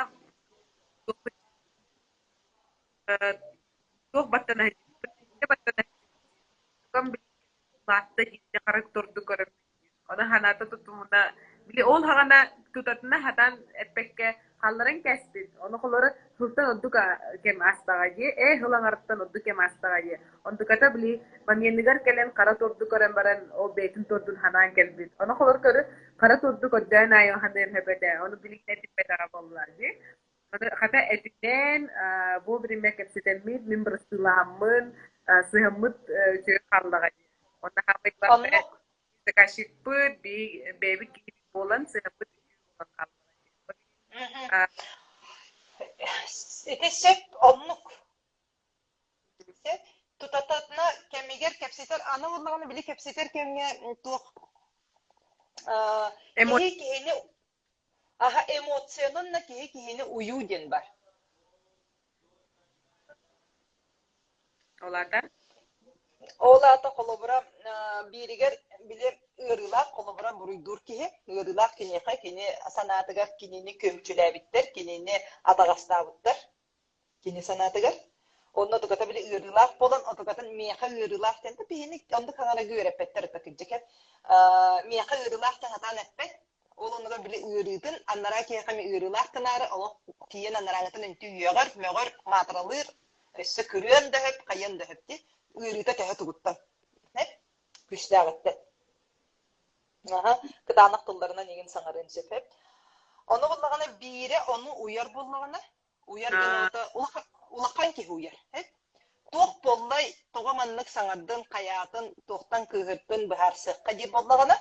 туох баттана баттана улаатта дииргэ харах торду көрөммүн Ону санаата тутумуна, били ол хаҕана тутатына хатан эппэккэ хаалларан кээспит. Ону холоро сылтан ордук кэм аастаҕа дии, ээ сыл аҥарыттан ордук кэм аастаҕа дии. Онтуката били маменыгар кэлэн хара торду көрөн баран ол бэйэтин тордун ханаан кэлбит. Ону холор көрү хара торду көрдөөн аайы ханыан сөп этэ. Ону билигин этиппэтэҕэ буолла дии. Ону хата этинэн вовремя кэпсэтэммит, мин бырастыылаһаммын, сыһаммыт үчүгэй хааллаҕа дии. Онно хаалбыт Оннук. заказчикпыт, бэйэбит киһибит буолан, сыһаммыт үчүгэй буолан хааллаҕа дии. Ити сөп оннук. Тутатына кэмигэр кэпсэтэр, аны буоллаҕына били кэпсэтэр кэмҥэ туох киһи киһини аха эмоциянан да киһи киһини уйуу диэн бар. Ол аата? Ол аата холобура бииригэр били ыарыылаах холобура буруйдуур киһи, ыарыылаах киниэхэ кини санаатыгар кинини көмчүлээбиттэр, кинини атаҕастаабыттар кини санаатыгар. Онно отуката били ыарыылаах буолан, отукатын миэхэ ыарыылаах диэн да биһини оннук хаҥарага үөрэппэттэр ытта кырдьык миэхэ ыарыылаах диэн сатаан эппэт. Ол оннугар били ыарыытын анараа киһиэхэ эмиэ ыарыылаах гынаары олох тиийэн анарааҥҥытын үнтү үөҕэр, мөҕөр, маатыралыыр, өссө кырыан да сөп, хайыан да сөп дии. Ыарыыта төһө тугуттан күүстээҕиттэн. Аха, кытаанах тылларынан игин саҥарыан сөп. Ону буллаҕына биирэ ону уйар буоллаҕына, уйар гыныта улахан, улахан киһи уйар. Туох буоллай, тоҕо маннык саҥардын, хайаатын, туохтан кыыһырдын быһаарсыахха диир буоллаҕына,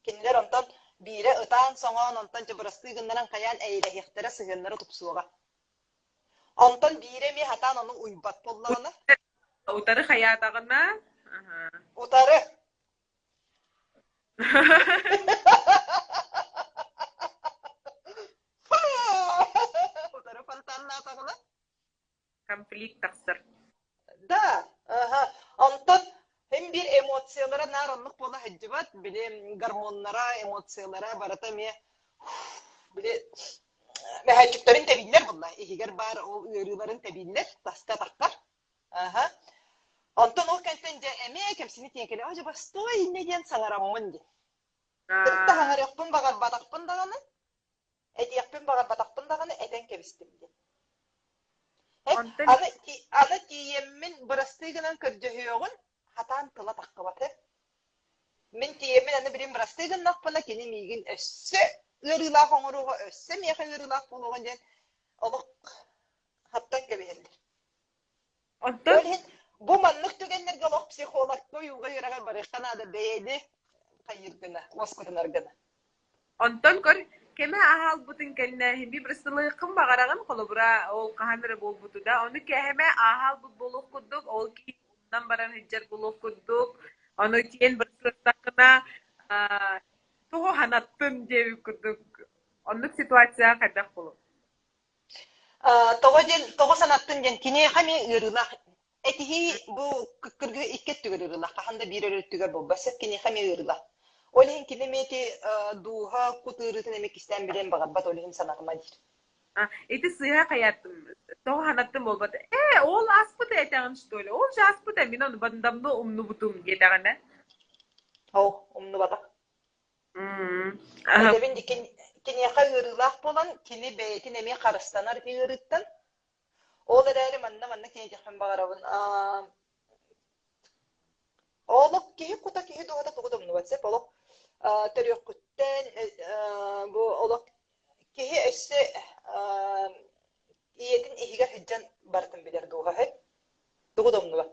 Кинилэр онтон биирэ ытаан-соҥоон, онтон дьэ бырастыы гыннаран хайаан эйэлэһиэхтэрэ, сыһыаннара тупсуоҕа. Онтон биирэ эмиэ сатаан ону уйбат буоллаҕына Утары хайаатаҕына Утары. Утары фонтаннаатаҕына Конфликт тахсар. Да, аха. Онтон син биир эмоциялара наар оннук буола сылдьыбат. Били гормоннара, эмоциялара барыта эмиэ били мөһөөччүктэрин тэбиллэр буолла. Иһигэр баар ол ыарыыларын тэбиллэр, таска таххар. Аха. Онтон ол кэнтэн дьэ эмиэ кэмсини тиэкэлэ, о дьэ бастой иннэ диэн саҥараммын диэн. Кытта саҥарыахпын баҕарбатахпын даҕаны, Этиэхпин баҕарбатахпын даҕаны этэн кэбистим диэн. Онтон Аны, аны тиийэммин бырастыы гынан көрдөһүөҕүн, хатаан тыла таххыбата. Мин тиийэммин аны билин бырастыы гыннахпына, кини миигин өссө. ыарыылаах оҥоруоҕа, өссө миэхэ ыарыылаах буолуоҕа диэн олох хаптан кэбиһэллэр. Онтон Ол иһин бу маннык түгэннэргэ олох психологка уйулҕа үөрэҕэр барыахха наада бэйэни хайыыр гына, уоскутунар гына. Онтон көр, кэмэ аһаалбытын кэннэ биир бырастылыаххын баҕараҕын, холобура, ол хаһан эрэ буолбуту да, ону кээһэмэ ааһаалбыт буолуох курдук, ол киһи умнан баран сылдьар буолуох курдук, ону тиийэн бырастыластаххына, аа, тоҕо санаттын диэбит курдук, оннук ситуация хайдах буолуо? Тоҕо диэн, тоҕо санаттын диэн киниэхэ эмиэ ыарыылаах этиһии бу кыргыы икки өттүгэр ыарыылаах, хаһан да биир эрэ өттүгэр буолбат сөп, киниэхэ эмиэ ыарыылаах. Ол иһин кини эмиэ ити дууһа кут ыарыытын эмиэ кистээн билиэн баҕарбат, ол иһин санатыма диир. А, ити сыыһа хайааттым, тоҕо санаттым буолбат. Ээ, ол ааспыта этэҕин что ли? Ол же ааспыта, мин ону давно умнубутум диэтэҕинэ. Ол умнубатах. Этэбин киниэхэ ыарыылаах буолан, кини бэйэтин эмиэ харыстанар ити ыарыыттан. Ол эрээри манна манна киһиэхпин баҕарабын. Олох киһи кута киһи дууһата тугу да умнубат сөп олох төрүөххүттэн бу олох киһи өссө ийэтин иһигэр сылдьан барытын билэр дууһа тугу да умнубат.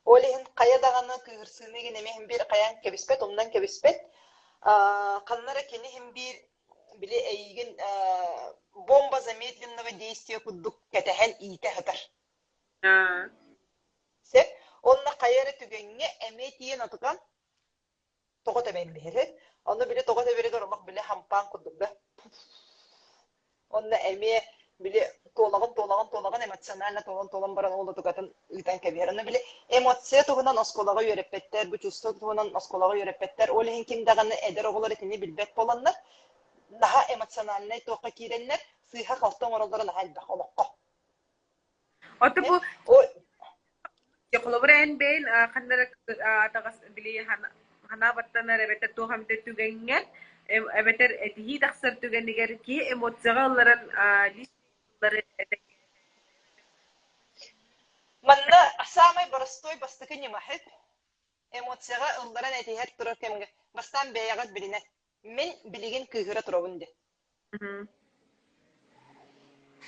Ол иһин хайа даҕаны кыыһырсыыны игин эмиэ иһин биир хайаан кэбиспэт, умнан кэбиспэт. Ханна эрэ кини иһин биир били эйигин бомба замедленного действия курдук кэтэһэн иитэ сытар. Сөп. Уонна хайа эрэ түгэҥҥэ эмиэ тиийэн отутан тоҕо тэбэн биэрэр. Ону били тоҕо тэбэригэр олох били хампаан курдук да. Онно эмиэ били туолаҕын туолаҕын туолаҕын эмоционально туолан туолан баран ол отугатын ыытан кэбиһэр. Ону били эмоция туһунан оскуолаҕа үөрэппэттэр, бу чувство туһунан оскуолаҕа үөрэппэттэр. Ол иһин ким даҕаны эдэр оҕолор итини билбэт буоланнар, наһаа эмоциональнай туохха киирэннэр сыыһа-халты оҥороллоро наһаа элбэх олоххо. Ото бу Холобура эн бэйэн ханна эрэ атаҕас били ханаа баттанар эбэтэр туох эмитэ түгэҥҥэ эбэтэр этиһии тахсар түгэнигэр киһи эмоцияҕа ылларан личный тыллары Манна саамай боростуой бастакы ньымаһыт эмоцияҕа ылларан этиһэр турар кэмҥэ бастаан бэйэҕит билинэн мин билигин кыыһыра турабын диэн.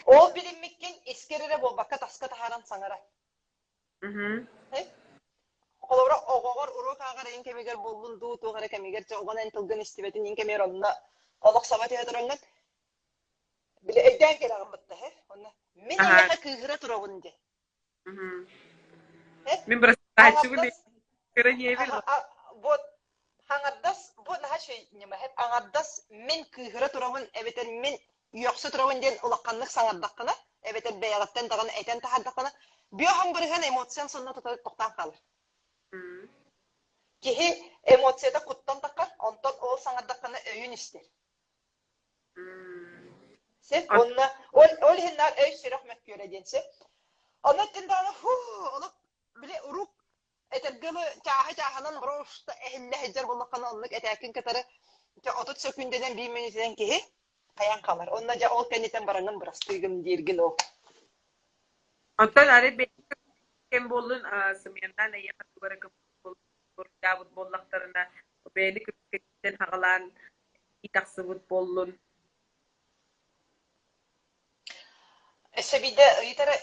Ол билиммиккин искэр эрэ буолбакка таска таһааран саҥара. Холобура, оҕоҕор уруок ааҕар эйин кэмигэр буоллун дуу, туох эрэ кэмигэр чэ оҕон эн тылгын истибэтин иин кэмигэр онно олох саба түһэ тураҥҥын били өйдөөн кэлэҕин бытта һэ онно мин эйиэхэ кыыһыра турабын диэн. Мин бырастааччыбын Вот хаҥардас бу наһаа үчүгэй ньыма аҥардас мин кыыһыра турабын эбэтэр мин үөхсэ турабын диэн улаханнык саҥардаххына эбэтэр бэйэҕиттэн даҕаны этэн таһаардаххына бүөһүн бырыһыан эмоциян сонно тута тохтоон хаалар. Киһи эмоцията куттан таххар, онтон ол саҥардаххына өйүн истэр. Сөп уонна ол ол иһин наар өй-сүрэх мөккүөрэ диэн сөп. Онно иттин даҕаны һуу олох били урук этэргэ дылы чааһы чааһынан просто эһиллэ сылдьар буоллаххына оннук этээккин кытары 30 сөкүүндэнэн биир мүнүүтэнэн киһи хайаан хаалар. Онно дьэ ол кэнниттэн бараҥҥын бырастыыгын дииргин ол. Оттон арай бэйэҥ кэм буоллун сымыйаннаан эйиэхэ тугу эрэ буруйдаабыт буоллахтарына бэйэни кэпсэтииттэн саҕалаан тахсыбыт буоллун. Өссө биирдэ ыйытара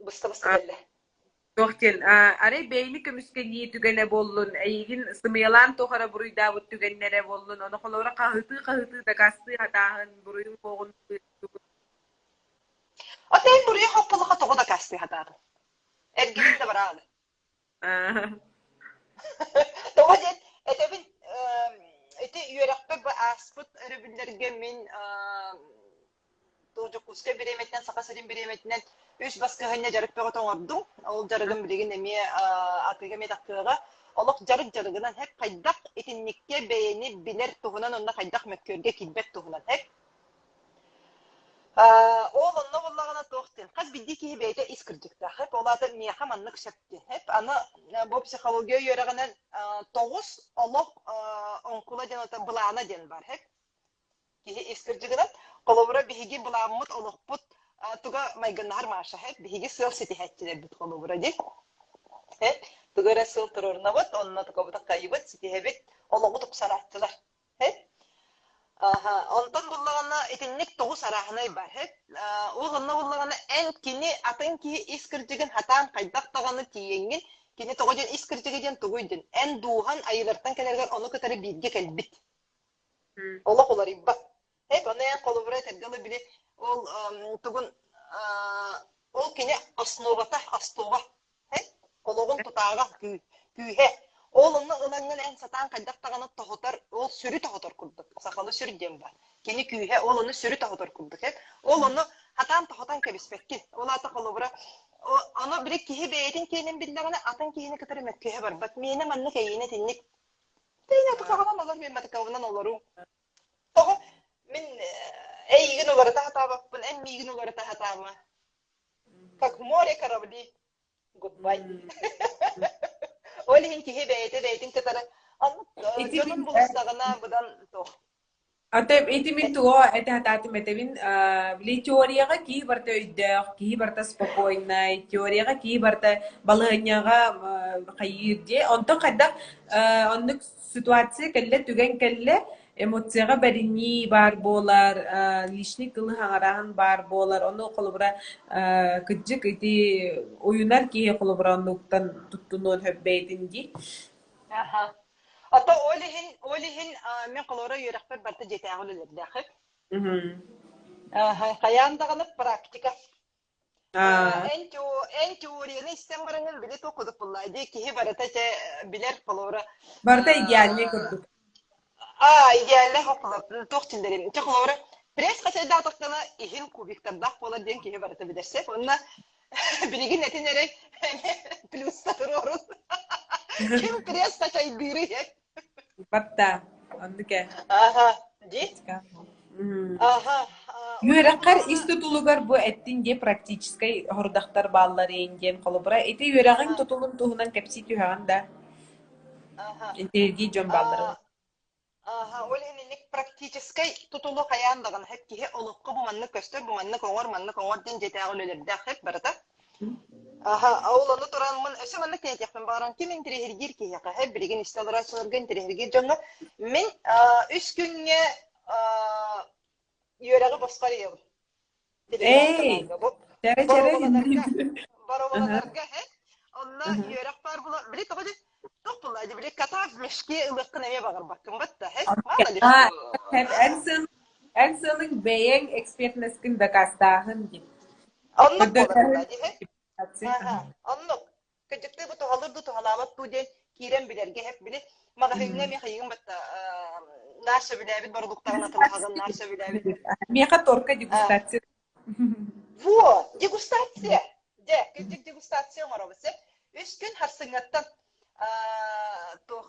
быста-быста кэллэ. Туох диэн, арай бэйэни көмүскэнии түгэнэ буоллун, эйигин сымыйалаан туох эрэ буруйдаабыт түгэннэрэ буоллун, ону холобура хаһытыы-хаһытыы дакаастыы сатааһын, буруйун суоҕун Ата эн буруйа хоппулаха тоҕо дакаастыы сатаатын? Эргилин да бараалы. Тоҕо диэн этэбин ити үөрэхпэр бу ааспыт өрөбүллэргэ мин Дьокуускай бириэмэтинэн, Саха сирин бириэмэтинэн үс баскыһыанньа дьарык бөҕөтө оҥордум. Ол дьарыгым билигин эмиэ атыыга эмиэ тахсыаҕа. Олох дьарык дьарыгынан һэк хайдах итинниккэ бэйэни билэр туһунан уонна хайдах мөккүөргэ киирбэт туһунан һэк Ол онно буоллаҕына туох диэн, хас биирдии киһи бэйэтэ ис кырдьыктаах. Эп ол аата миэхэ маннык сөп диэн. Эп аны бу психология үөрэҕинэн тоҕус олох оҥкула диэн ото былаана диэн бар. Эп киһи ис кырдьыгынан. Холобура биһиги былааммыт олохпут туга майгыннаһар Маша. Эп биһиги сыал ситиһээччилэрбит холобура дии. Эп тугу эрэ сыал туруорунабыт, онно тугабыт кайыбыт, ситиһэбит, олоҕу тупсарааччылар. Аха, онтон буллаҕына итинник тоҕус арааһынай бар эт. Ол онно буллаҕына эн кини атын киһи ис кырдьыгын хатаан хайдах даҕаны тиийэҥҥин, кини тоҕо диэн ис кырдьыга диэн тугуй диэн, эн дууһан айыылартан кэлэргэр ону кытары бииргэ кэлбит. Олох уларыйбат. Эп ону эн холобура этэргэ дылы били ол тугун ол кини основата, остуоба Олоҕун тутааҕа күүһэ. Ол онно ылаҥҥын эн сатаан хайдах даҕаны тоһутар, ол сүрү тоһутар курдук. Сахалы сүр диэн баар. Кини күүһэ ол ону сүрү тоһутар курдук. Ол ону хатаан тоһутан кэбиспэккин. Ол аата холобура, ону били киһи бэйэтин киэнин биллэҕинэ, атын киһини кытары мөккүһэ барбат. Миэнэ маннык эйиэнэ итинник. Тэйнэ атыкаҕынан олор, мин матыкабынан олоруу. Тоҕо мин эйигин уларыта сатаабаппын, эн миигин уларыта сатаама. Как море корабли. Goodbye. Ол иһин киһи бэйэтэ бэйэтин кытары оннук дьонун булустаҕына быдан туох. Аты ити мин туо этэ хатаатым этэбин били теорияҕа киһи барыта өйдөөх, киһи барыта спокойнай, теорияҕа киһи барыта балаһыанньаҕа хайыыр дии. Онтон хайдах оннук ситуация кэллэ, түгэн кэллэ, эмоцияҕа бэринии баар буолар, личный тылы хаҥараһын баар буолар. Ону холобура кырдьык ити уйунар киһи холобура оннуктан туттунуон сөп бэйэтин дии. Аха. Ото ол иһин, ол иһин мин холобура үөрэхпэр барыта дьиэтээҕи үлэлэрдээххин. Аха, хайаан даҕаны практика. Эн теорияны истэн бараҥын били туох курдук буолла дии киһи барыта чэ билэр холобура Барыта идеальнай курдук. Аа, идеальнай туох дииллэрин. Чэ холобура пресс хачайдаатахтана иһин кубиктардаах буолар диэн киһи барыта билэр сөп. Уонна билигин этин эрэ плюста туруорун. Ким пресс хачайдыырый? Батта, оннук ээ. Аха, дии. Аха. Үөрэххэр ис тутулугар бу эттин диэ практическай сорудахтар бааллар иин диэн холобура ити үөрэҕиҥ тутулун туһунан кэпсии түһэҕин да интириэргии дьон бааллар. Аха, ол иһин инник практическай тутулу хайаан даҕаны киһи олоххо бу маннык көстөр, бу маннык оҥор, маннык оҥор диэн дьиэтээҕи үлэлэрдээх хэт барыта. Аха, ол ону тураммын өссө маннык диэтиэхпин баҕаран ким интириэһиргиир киһиэхэ һэ билигин истэ олорооччуларга интириэһиргиир дьоҥҥо мин үс күҥҥэ үөрэҕи босхо арыйабын. Эй, чэрэ чэрэ Боруобаланарга, боруобаланарга һэ онно үөрэх баар була били тоҕо дии туох буолла дии били кота в мешке ылыаххын эмиэ баҕарбаккын батта һэ мало ли что Эн сыал эн сыалыҥ бэйэҥ экспертностькын дакаастааһын диэн. Оннук буолар буолла дии һэ Аха, оннук. Кырдьыктыы бу туһалыыр дуу, туһалаабат дуу диэн киирэн билэргэ эһэп били маҕаһыыҥҥа эмиэ хайыгын батта наар сөбүлээбит бородууктаҕын атылаһаҕын, наар сөбүлээбит. Миэхэ торка дегустация. Во, дегустация. Дьэ, кырдьык дегустация оҥоробут сөп. Үс күн харсыҥҥаттан туох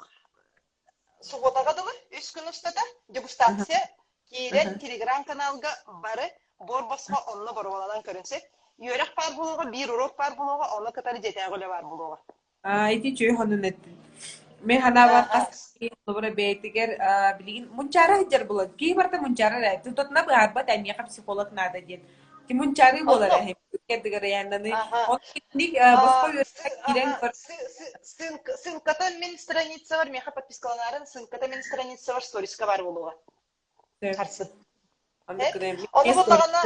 субуотаҕа дылы үс күн устата дегустация киирэн телеграм-каналга бары буор босхо онно боруобаланан көрүн сөп. Үөрэх баар буолуоҕа, биир уруок баар буолуоҕа, ону кытары дьиэтээҕи үлэ баар буолуоҕа. Аа, ити үчүгэй хонун эттин. Мин санаабар хас киһи холобура бэйэтигэр билигин мунчаара сылдьар буолан киһи барыта мунчаара эрэ тутатына быһаарбат ээ миэхэ психолог наада диэн ти мунчаарыы буолар Оннук. эһи кэрдигэрэйээннаны Аха. он итинник босхо үөрэххэ киирэн көр Ссылката мин страницабар миэхэ подпискаланарын ссылката мин страницабар сториска баар буолуоҕа. Харсын. Ону буллаҕына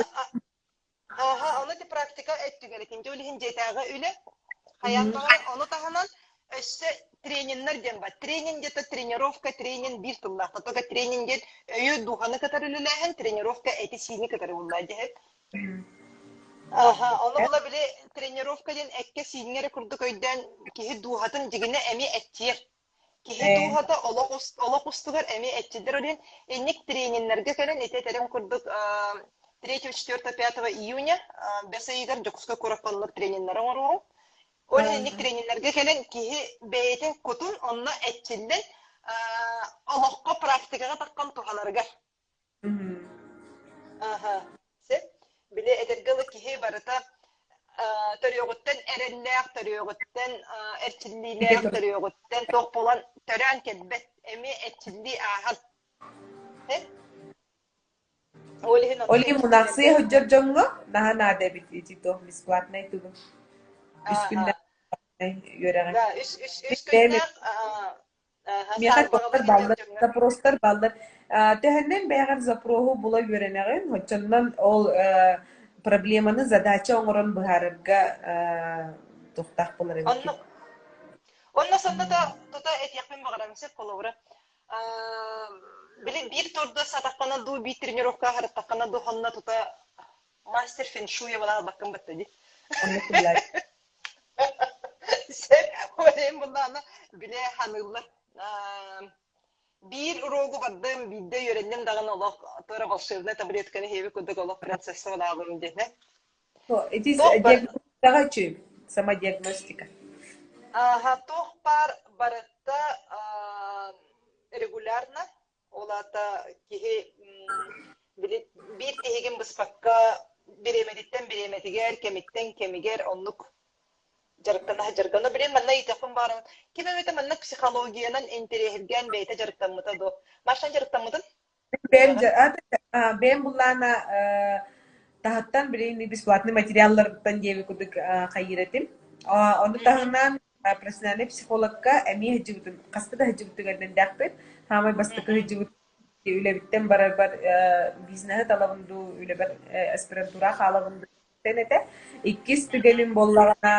Ааһа, ону ити практика өттүгэр итинчи ол иһин дьиэтээҕи үлэ хайаан даҕаны ону таһынан өссө трениннэр диэн бар. Тренинг где-то тренировка, тренинг биир тыллаах. Только тренинг диэн өйү, дууһаны кытары үлэлээһин, тренировка эти-сиини кытары буллаа дьэһит. Аха, ону була били тренировка диэн эккэ-сииҥҥэ эрэ курдук өйдөөн киһи дууһатын дьигинэ эмиэ эччиэр. Киһи дууһата олох, олох устугар эмиэ эччидэр диэн инник трениннэргэ кэлэн ити этэрим курдук 3, 4, 5 июня бэс ыйыгар Дьокуускай куоракка оннук трениннэри оҥоруоҕум. Ол иһин инник трениннэргэ кэлэн киһи бэйэтин кутун онно эччиллэн олоххо практикаҕа таххан туһанарыгар Аха, сөп. Били этэргэ дылы киһи барыта төрүөҕүттэн эрэллээх, төрүөҕүттэн эрчиллиилээх, төрүөҕүттэн туох буолан төрөөн кэлбэт, эмиэ эрчиллии ааһан. Ол иһин Ол иһин мунаахсыйа сылдьар дьоҥҥо наһаа наада эбит ити туох бесплатнай тугу. Үс күннээх үөрэҕи. Да, үс үс үс күннээх. Миэхэ туохтар бааллар, запростар бааллар. Төһөннөн бэйэҕэр запроһу була үөрэнэҕин, оччоннон ол проблеманы задача оҥорон быһаарарга туохтаах буолар эбиккин. Онно онно сонно да тута этиэхпин баҕарабын сөп холобура. Били биир турда сатаххына дуу, биир тренировка аһарыттаххына дуу, онно тута мастер фэншуя була албаккын батта дии. Оннук кубулай. Сөп, ол буллаана билэ ханыыллар. Биир уруогу бардым, биирдэ үөрэнним даҕаны олох туора волшебная таблетканы иһиэбит курдук олох принцесса буолаабым диэн. Ити диагностикаҕа үчүгэй, самодиагностика. Ааха, туох баар барыта регулярно Ол аата киһи били биир тиһигин быспакка бириэмэтиттэн бириэмэтигэр, кэмиттэн кэмигэр оннук дьарыктана сылдьарга. Ону билин манна ыйытыахпын баҕарабын. Ким эмитэ маннык психологиянан интэриэһиргээн бэйэтэ дьарыктаммыта дуо? Машан дьарыктаммытын? Бэйэм Бэйэҕин? бэйэм буллаана таһыттан билигин бесплатный материалларыттан диэби курдук хайыыр этим. Ону таһынан профессиональнай психологка эмиэ сылдьыбытым, хаста да сылдьыбытыгар мэлдьэхпин. Саамай бастакы сылдьыбыт үлэбиттэн барарбар бизнеһи талабын дуу, үлэбэр аспирантура хаалабын дуу этэ. Иккис түгэним буоллаҕына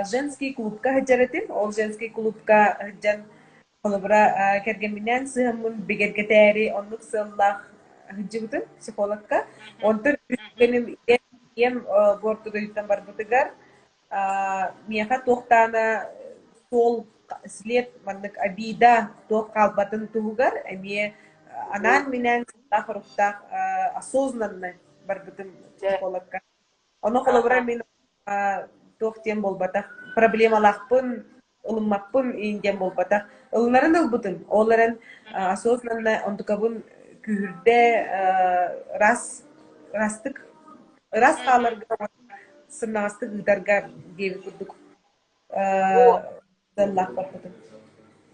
женский клубка сылдьар этим. Ол женский клубка сылдьан холобура кэргэмминээн сыһаммын бигэргэтээри оннук сыаллаах сылдьыбытым психологка. Онтон үс түгэним ийэм буорту дойдуттан барбытыгар миэхэ туох даҕаны суол след маннык обида туох хаалбатын туһугар эмиэ анаан-минээн сыллаах-соруктаах осознанно барбытым психологка. Ону холобура мин туох диэн буолбатах, проблемалаахпын, ылыммаппын иин диэн буолбатах. Ылынарын ылбытым, ол эрэн осознанно онтукабын күүһүрдэ ыраас ыраастык ыраас хааларга уонна сымнаҕастык ыытарга диэбит курдук сыаллаах барбытым.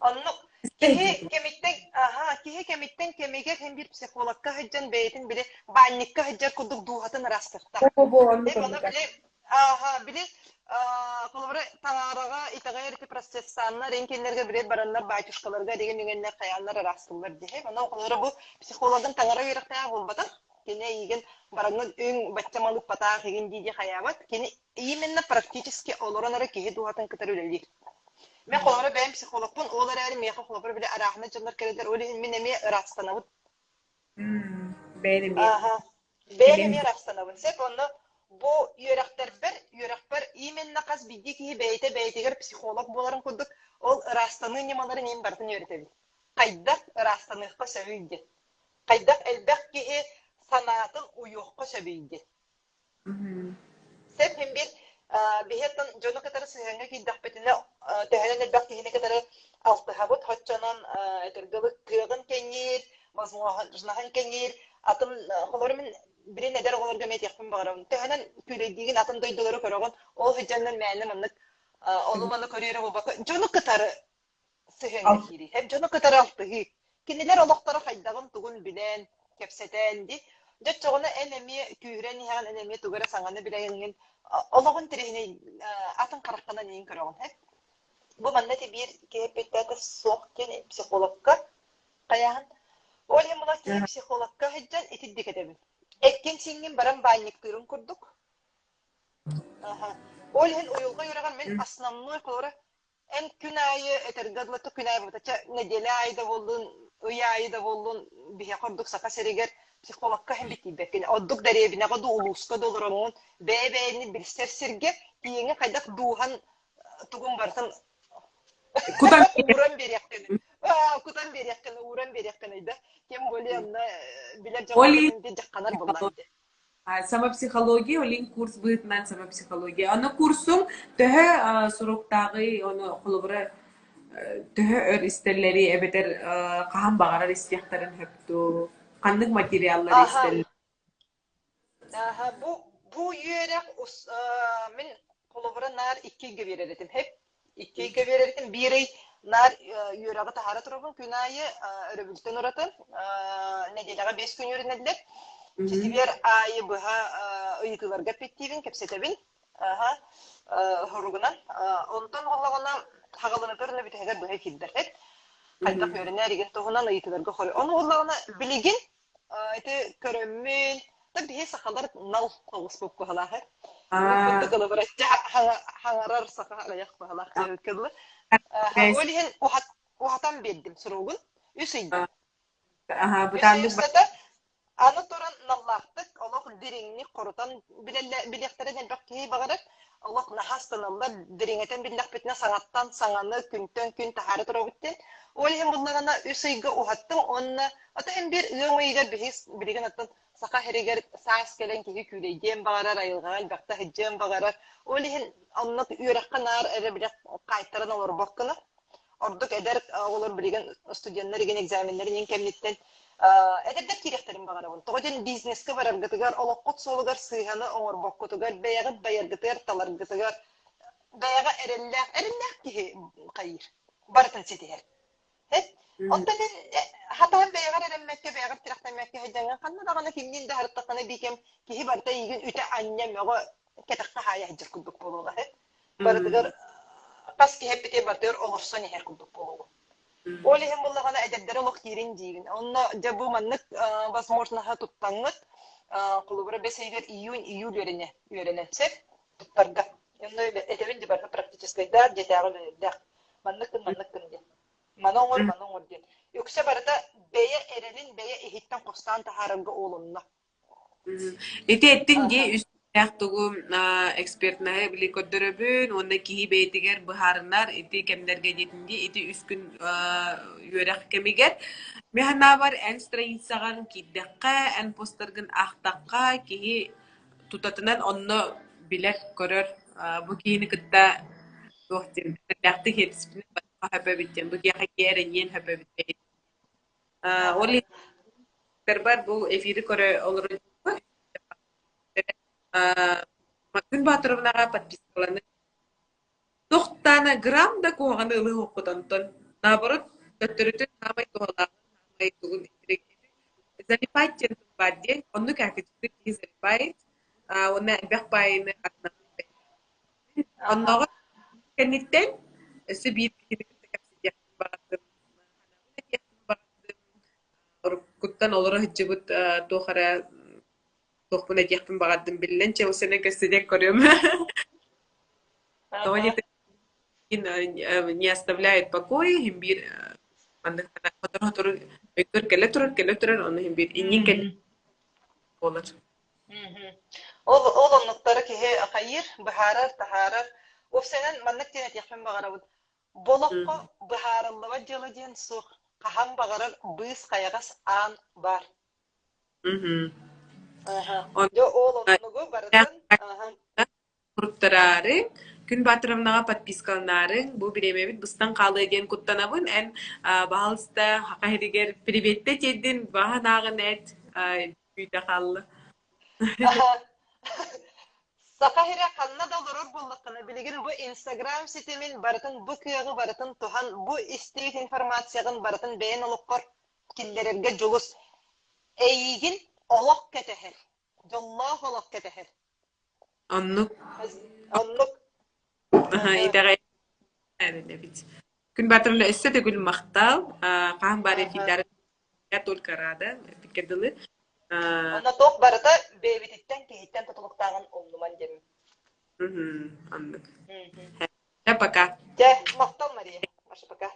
Оннук киһи кэмиттэн аха киһи кэмиттэн кэмигэр син биир психологка сылдьан бэйэтин били баанньыкка сылдьар курдук дууһатын ыраастыахтаах. Бу бу оннук Ону оннук. били Ааһа, били холобура таҥараҕа итэҕэйэр ити протестаннар эн кинилэргэ билет бараннар батюшкаларга деген үгэннэр хайааннар ыраастыллар диһэ. Онон холобура бу психологын таҥара үөрэхтээх буолбатах. Кини эйигин бараҥҥын үҥ бачча малыппатаах игин дии хайаабат. Кини именно практически олорон эрэ киһи дууһатын кытары үлэлиир. Мен холобура бэйэм психологпун, ол эрээри миэхэ холобура били арааһына дьоннор кэлэллэр, ол иһин мин эмиэ ыраастанабын. Бэйэн эмиэ. Ааһа. Бэйэм эмиэ арахсанабын. Сөп онно бу үөрэхтэрбэр, үөрэхпэр именно хас биирдии киһи бэйэтэ бэйэтигэр психолог буоларын курдук ол ыраастаныы ньымаларын иин барытын үөрэтэбин. Хайдах ыраастаныахха сөбүй диэн. Хайдах элбэх киһи санаатын уйуохха сөбүй диэн. Сөп мин биир биһи оттон дьону кытары сыһыаҥҥа киирдэхпитинэ төһөнөн элбэх киһини кытары алтыһабыт, оччонон этэргэ дылы кыаҕын кэҥиир, возможноһын кэҥиир, атын холобура мин билин эдэр оҕолорго эмиэ этиэхпин баҕарабын. Төһөнөн күүлэйдиигин атын дойдулары көрөҕүн, ол сылдьаннар мээнэ маннык ону-маны көрүү эрэ буолбакка, дьону кытары сыһыаҥҥа киирии, эр дьону кытары алтыһыы. Кинилэр олохторо хайдаҕын тугун билэн, кэпсэтэн дии. Дьэ оччоҕуна эн эмиэ күүһүрэн иһэҕин, эн эмиэ тугу эрэ саҥаны билэҥҥин, олоҕун тириһинэй атын хараххынан иин көрөҕүн, һэ? Бу манна ити биир киһи эппиттээтэ суох диэн психологка хайааһын. Ол иһин була киһи психологка сылдьан итирдик этэбин. Эккин-сииҥҥин баран баанньыктыырын курдук. Аха. Ол иһин уйулҕа үөрэҕэр мин основной холобура Эн күн аайы этэргэ дылы күн аайы буолбата, нэдиэлэ аайы да буоллун, ый аайы да буоллун, биһиэхэ ордук Саха сиригэр психологка иһин тиийбэккин. Ордук дэриэбинэҕэ дуу, улууска да олороҥҥун, бэйэ-бэйэни билсэр сиргэ тиийэҥҥин хайдах дууһан тугун барытын Кутан ууран биэриэххин, кутан биэриэххин, ууран биэриэххин да. Тем более онно билэр дьоҥҥун дьахханар буоллаҕа дии. Самопсихология, олин курс быһыытынан самопсихология. Аны курсуҥ төһө суруктааҕый, ону холобура төһө өр истэллэрий эбэтэр хаһан баҕарар истиэхтэрин сөп дуу? Ханнык материаллары истэллэр? Аха, бу үөрэх мин холобура наар икки ыйга биэрэр этим. Хэп Икки ыйга биэрэритин биир ый наар үөрэҕи таһаара турабын күн аайы өрөбүлтэн ураты нэдиэлэҕэ 5 күн үөрэнэллэр. Ситибиэр аайы быһа ыйытыыларга эппиэттиибин, кэпсэтэбин. Аха, хоругунан. Онтон буоллаҕына хаҕыланытар бүтэһигэр быһа киирдэр. Хайдах үөрэнэр игин туһунан ыйытыыларга хоруй. Ону буоллаҕына билигин ити көрөммүн, да биһи сахалар нал оҕуспут куһалаах курдук ылыбыраччы хаҥарар саха аҕыйах баһылаах диэбиккэ дылы. Ол иһин уһатан биэрдим суругун үс ыйда. Үс ый устата Аны туран наллаахтык, олох дириҥник хорутан билиэхтэрин элбэх киһи баҕарар. Олох наһаа астыналлар, дириҥэтэн биллэхпитинэ саҥаттан саҥаны күнтэн күн таһаара турабыт диэн. Ол иһин буллаҕына үс ыйга уһаттым уонна ото иһин биир ыам ыйыгар биһи билигин оттон Саха сиригэр саас кэлэн киһи күүлэйдиэн баҕарар, айылҕаҕа элбэхтэ сылдьыан баҕарар. Ол иһин онно үөрэххэ наар эрэ билэх хаайтаран олорбоккуна Ордук эдэр оҕолор билигин студеннар игин экзаменнарын иһин кэнниттэн эдэрдэр киириэхтэрин баҕарабын. Тоҕо диэн бизнескэ бараргытыгар, олоххут суолугар сыыһаны оҥорбоккутугар, бэйэҕит байаргытыгар, таларгытыгар бэйэҕэ эрэллээх, эрэллээх киһи хайыыр, барытын ситиһэр. Оттон эн хатаан бэйэҕэр эрэммэккэ, бэйэҕэр тирэхтэммэккэ сылдьаҥҥын ханна даҕаны кимниин да аһарыттаххына биикэм киһи барыта эйигин үтэ-анньа мөҕө кэтэххэ хаайа сылдьар курдук буолуоҕа. Барытыгар хас киһи эппитэ барытыгар олорсон иһэр курдук буолуоҕа. Ол иһин буллаҕына эдэрдэр олох киирин диибин. Онно дьэ бу маннык возможноһы туттаҥҥыт холобура бэс ыйыгар июнь, июль үөрэнэ үөрэнэн сөп туттарга. Онно этэбин дии барыта практическайдаах, дьиэтээҕи үлэлэрдээх. Маннык гын, маннык гын диэн. Маны оҥор, маны оҥор диэн. Үксэ барыта бэйэ эрэлин бэйэ иһиттэн хостоон таһаарарга уолунна. Ити эттиҥ дии үстээх тугу экспертнаһы били көрдөрөбүн уонна киһи бэйэтигэр быһаарынар ити кэмнэргэ диэтин дии ити үс күн үөрэх кэмигэр мин санаабар эн страницаҕар киирдэххэ эн постаргын аахтахха киһи тутатынан онно билэр көрөр бу киһини кытта туох диэн эрэллээхтик иһитиспинэ сөп эбит диэн бу киһиэхэ эрэниэн сөп эбит ол Барбар бу эфири көрө олорон Күн Боотуровнаҕа подпискаланы туохтаана грамм да куһаҕаны ылыһыаххут онтон наоборот төттөрүтүн саамай туһалааҕын саамай тугун залипать диэн тыл баар диэн оннук аакыччык киһи залипает уонна элбэх баайыны Оннооҕор кэнниттэн өссө биир киһини кытта кэпсэтиэхпин баҕардым, санаабын этиэхпин баҕардым, уруккуттан олоро сылдьыбыт туох эрэ туохпун этиэхпин баҕардым биллэн Челсины кэпсэтэн көрүөм. Тоҕо диэтэр не оставляет покоя иһин биир маннык сотору-сотору өйгөр кэлэ турар, кэлэ турар, ону иһин биир иннин кэннин буолар. Ол ол оннуктары киһи хайыыр, быһаарар, таһаарар. Уопсайынан маннык диэн этиэхпин баҕарабын. Бу олоххо быһаарыллыбат дьыала диэн суох. Хаһан баҕарар быыс-хайаҕас аан баар. Дьэ ол оннугу барытын Суруттараары, Күн Баатыровнаҕа подпискаланаары, бу бириэмэбит быстан хаалыа диэн куттанабын. Эн, баһаалыста, Саха сиригэр приветте тиэрдин, баһан ааҕын эт, күүтэ хаалла. Саха сирэ ханна да олорор буоллаххына, билигин бу Инстаграм ситимин барытын, бу кыаҕы барытын туһан, бу истибит информацияҕын барытын бэйэн олоххор киллэрэргэ дьулус. Эйиигин олох кэтэһэр, дьоллоох олох кэтэһэр. Оннук. Оннук. Итэҕэй эбит. Күн Баатыровна өссө төгүл махтал. Хаһан баар эфирдары я только рада. Эппиккэ дылы. Онно туох барыта бэйэбититтэн киһиттэн тутулуктааҕын умнуман диэммин. Оннук. Пока. Дьэ, махтал Мария. Маша, пока.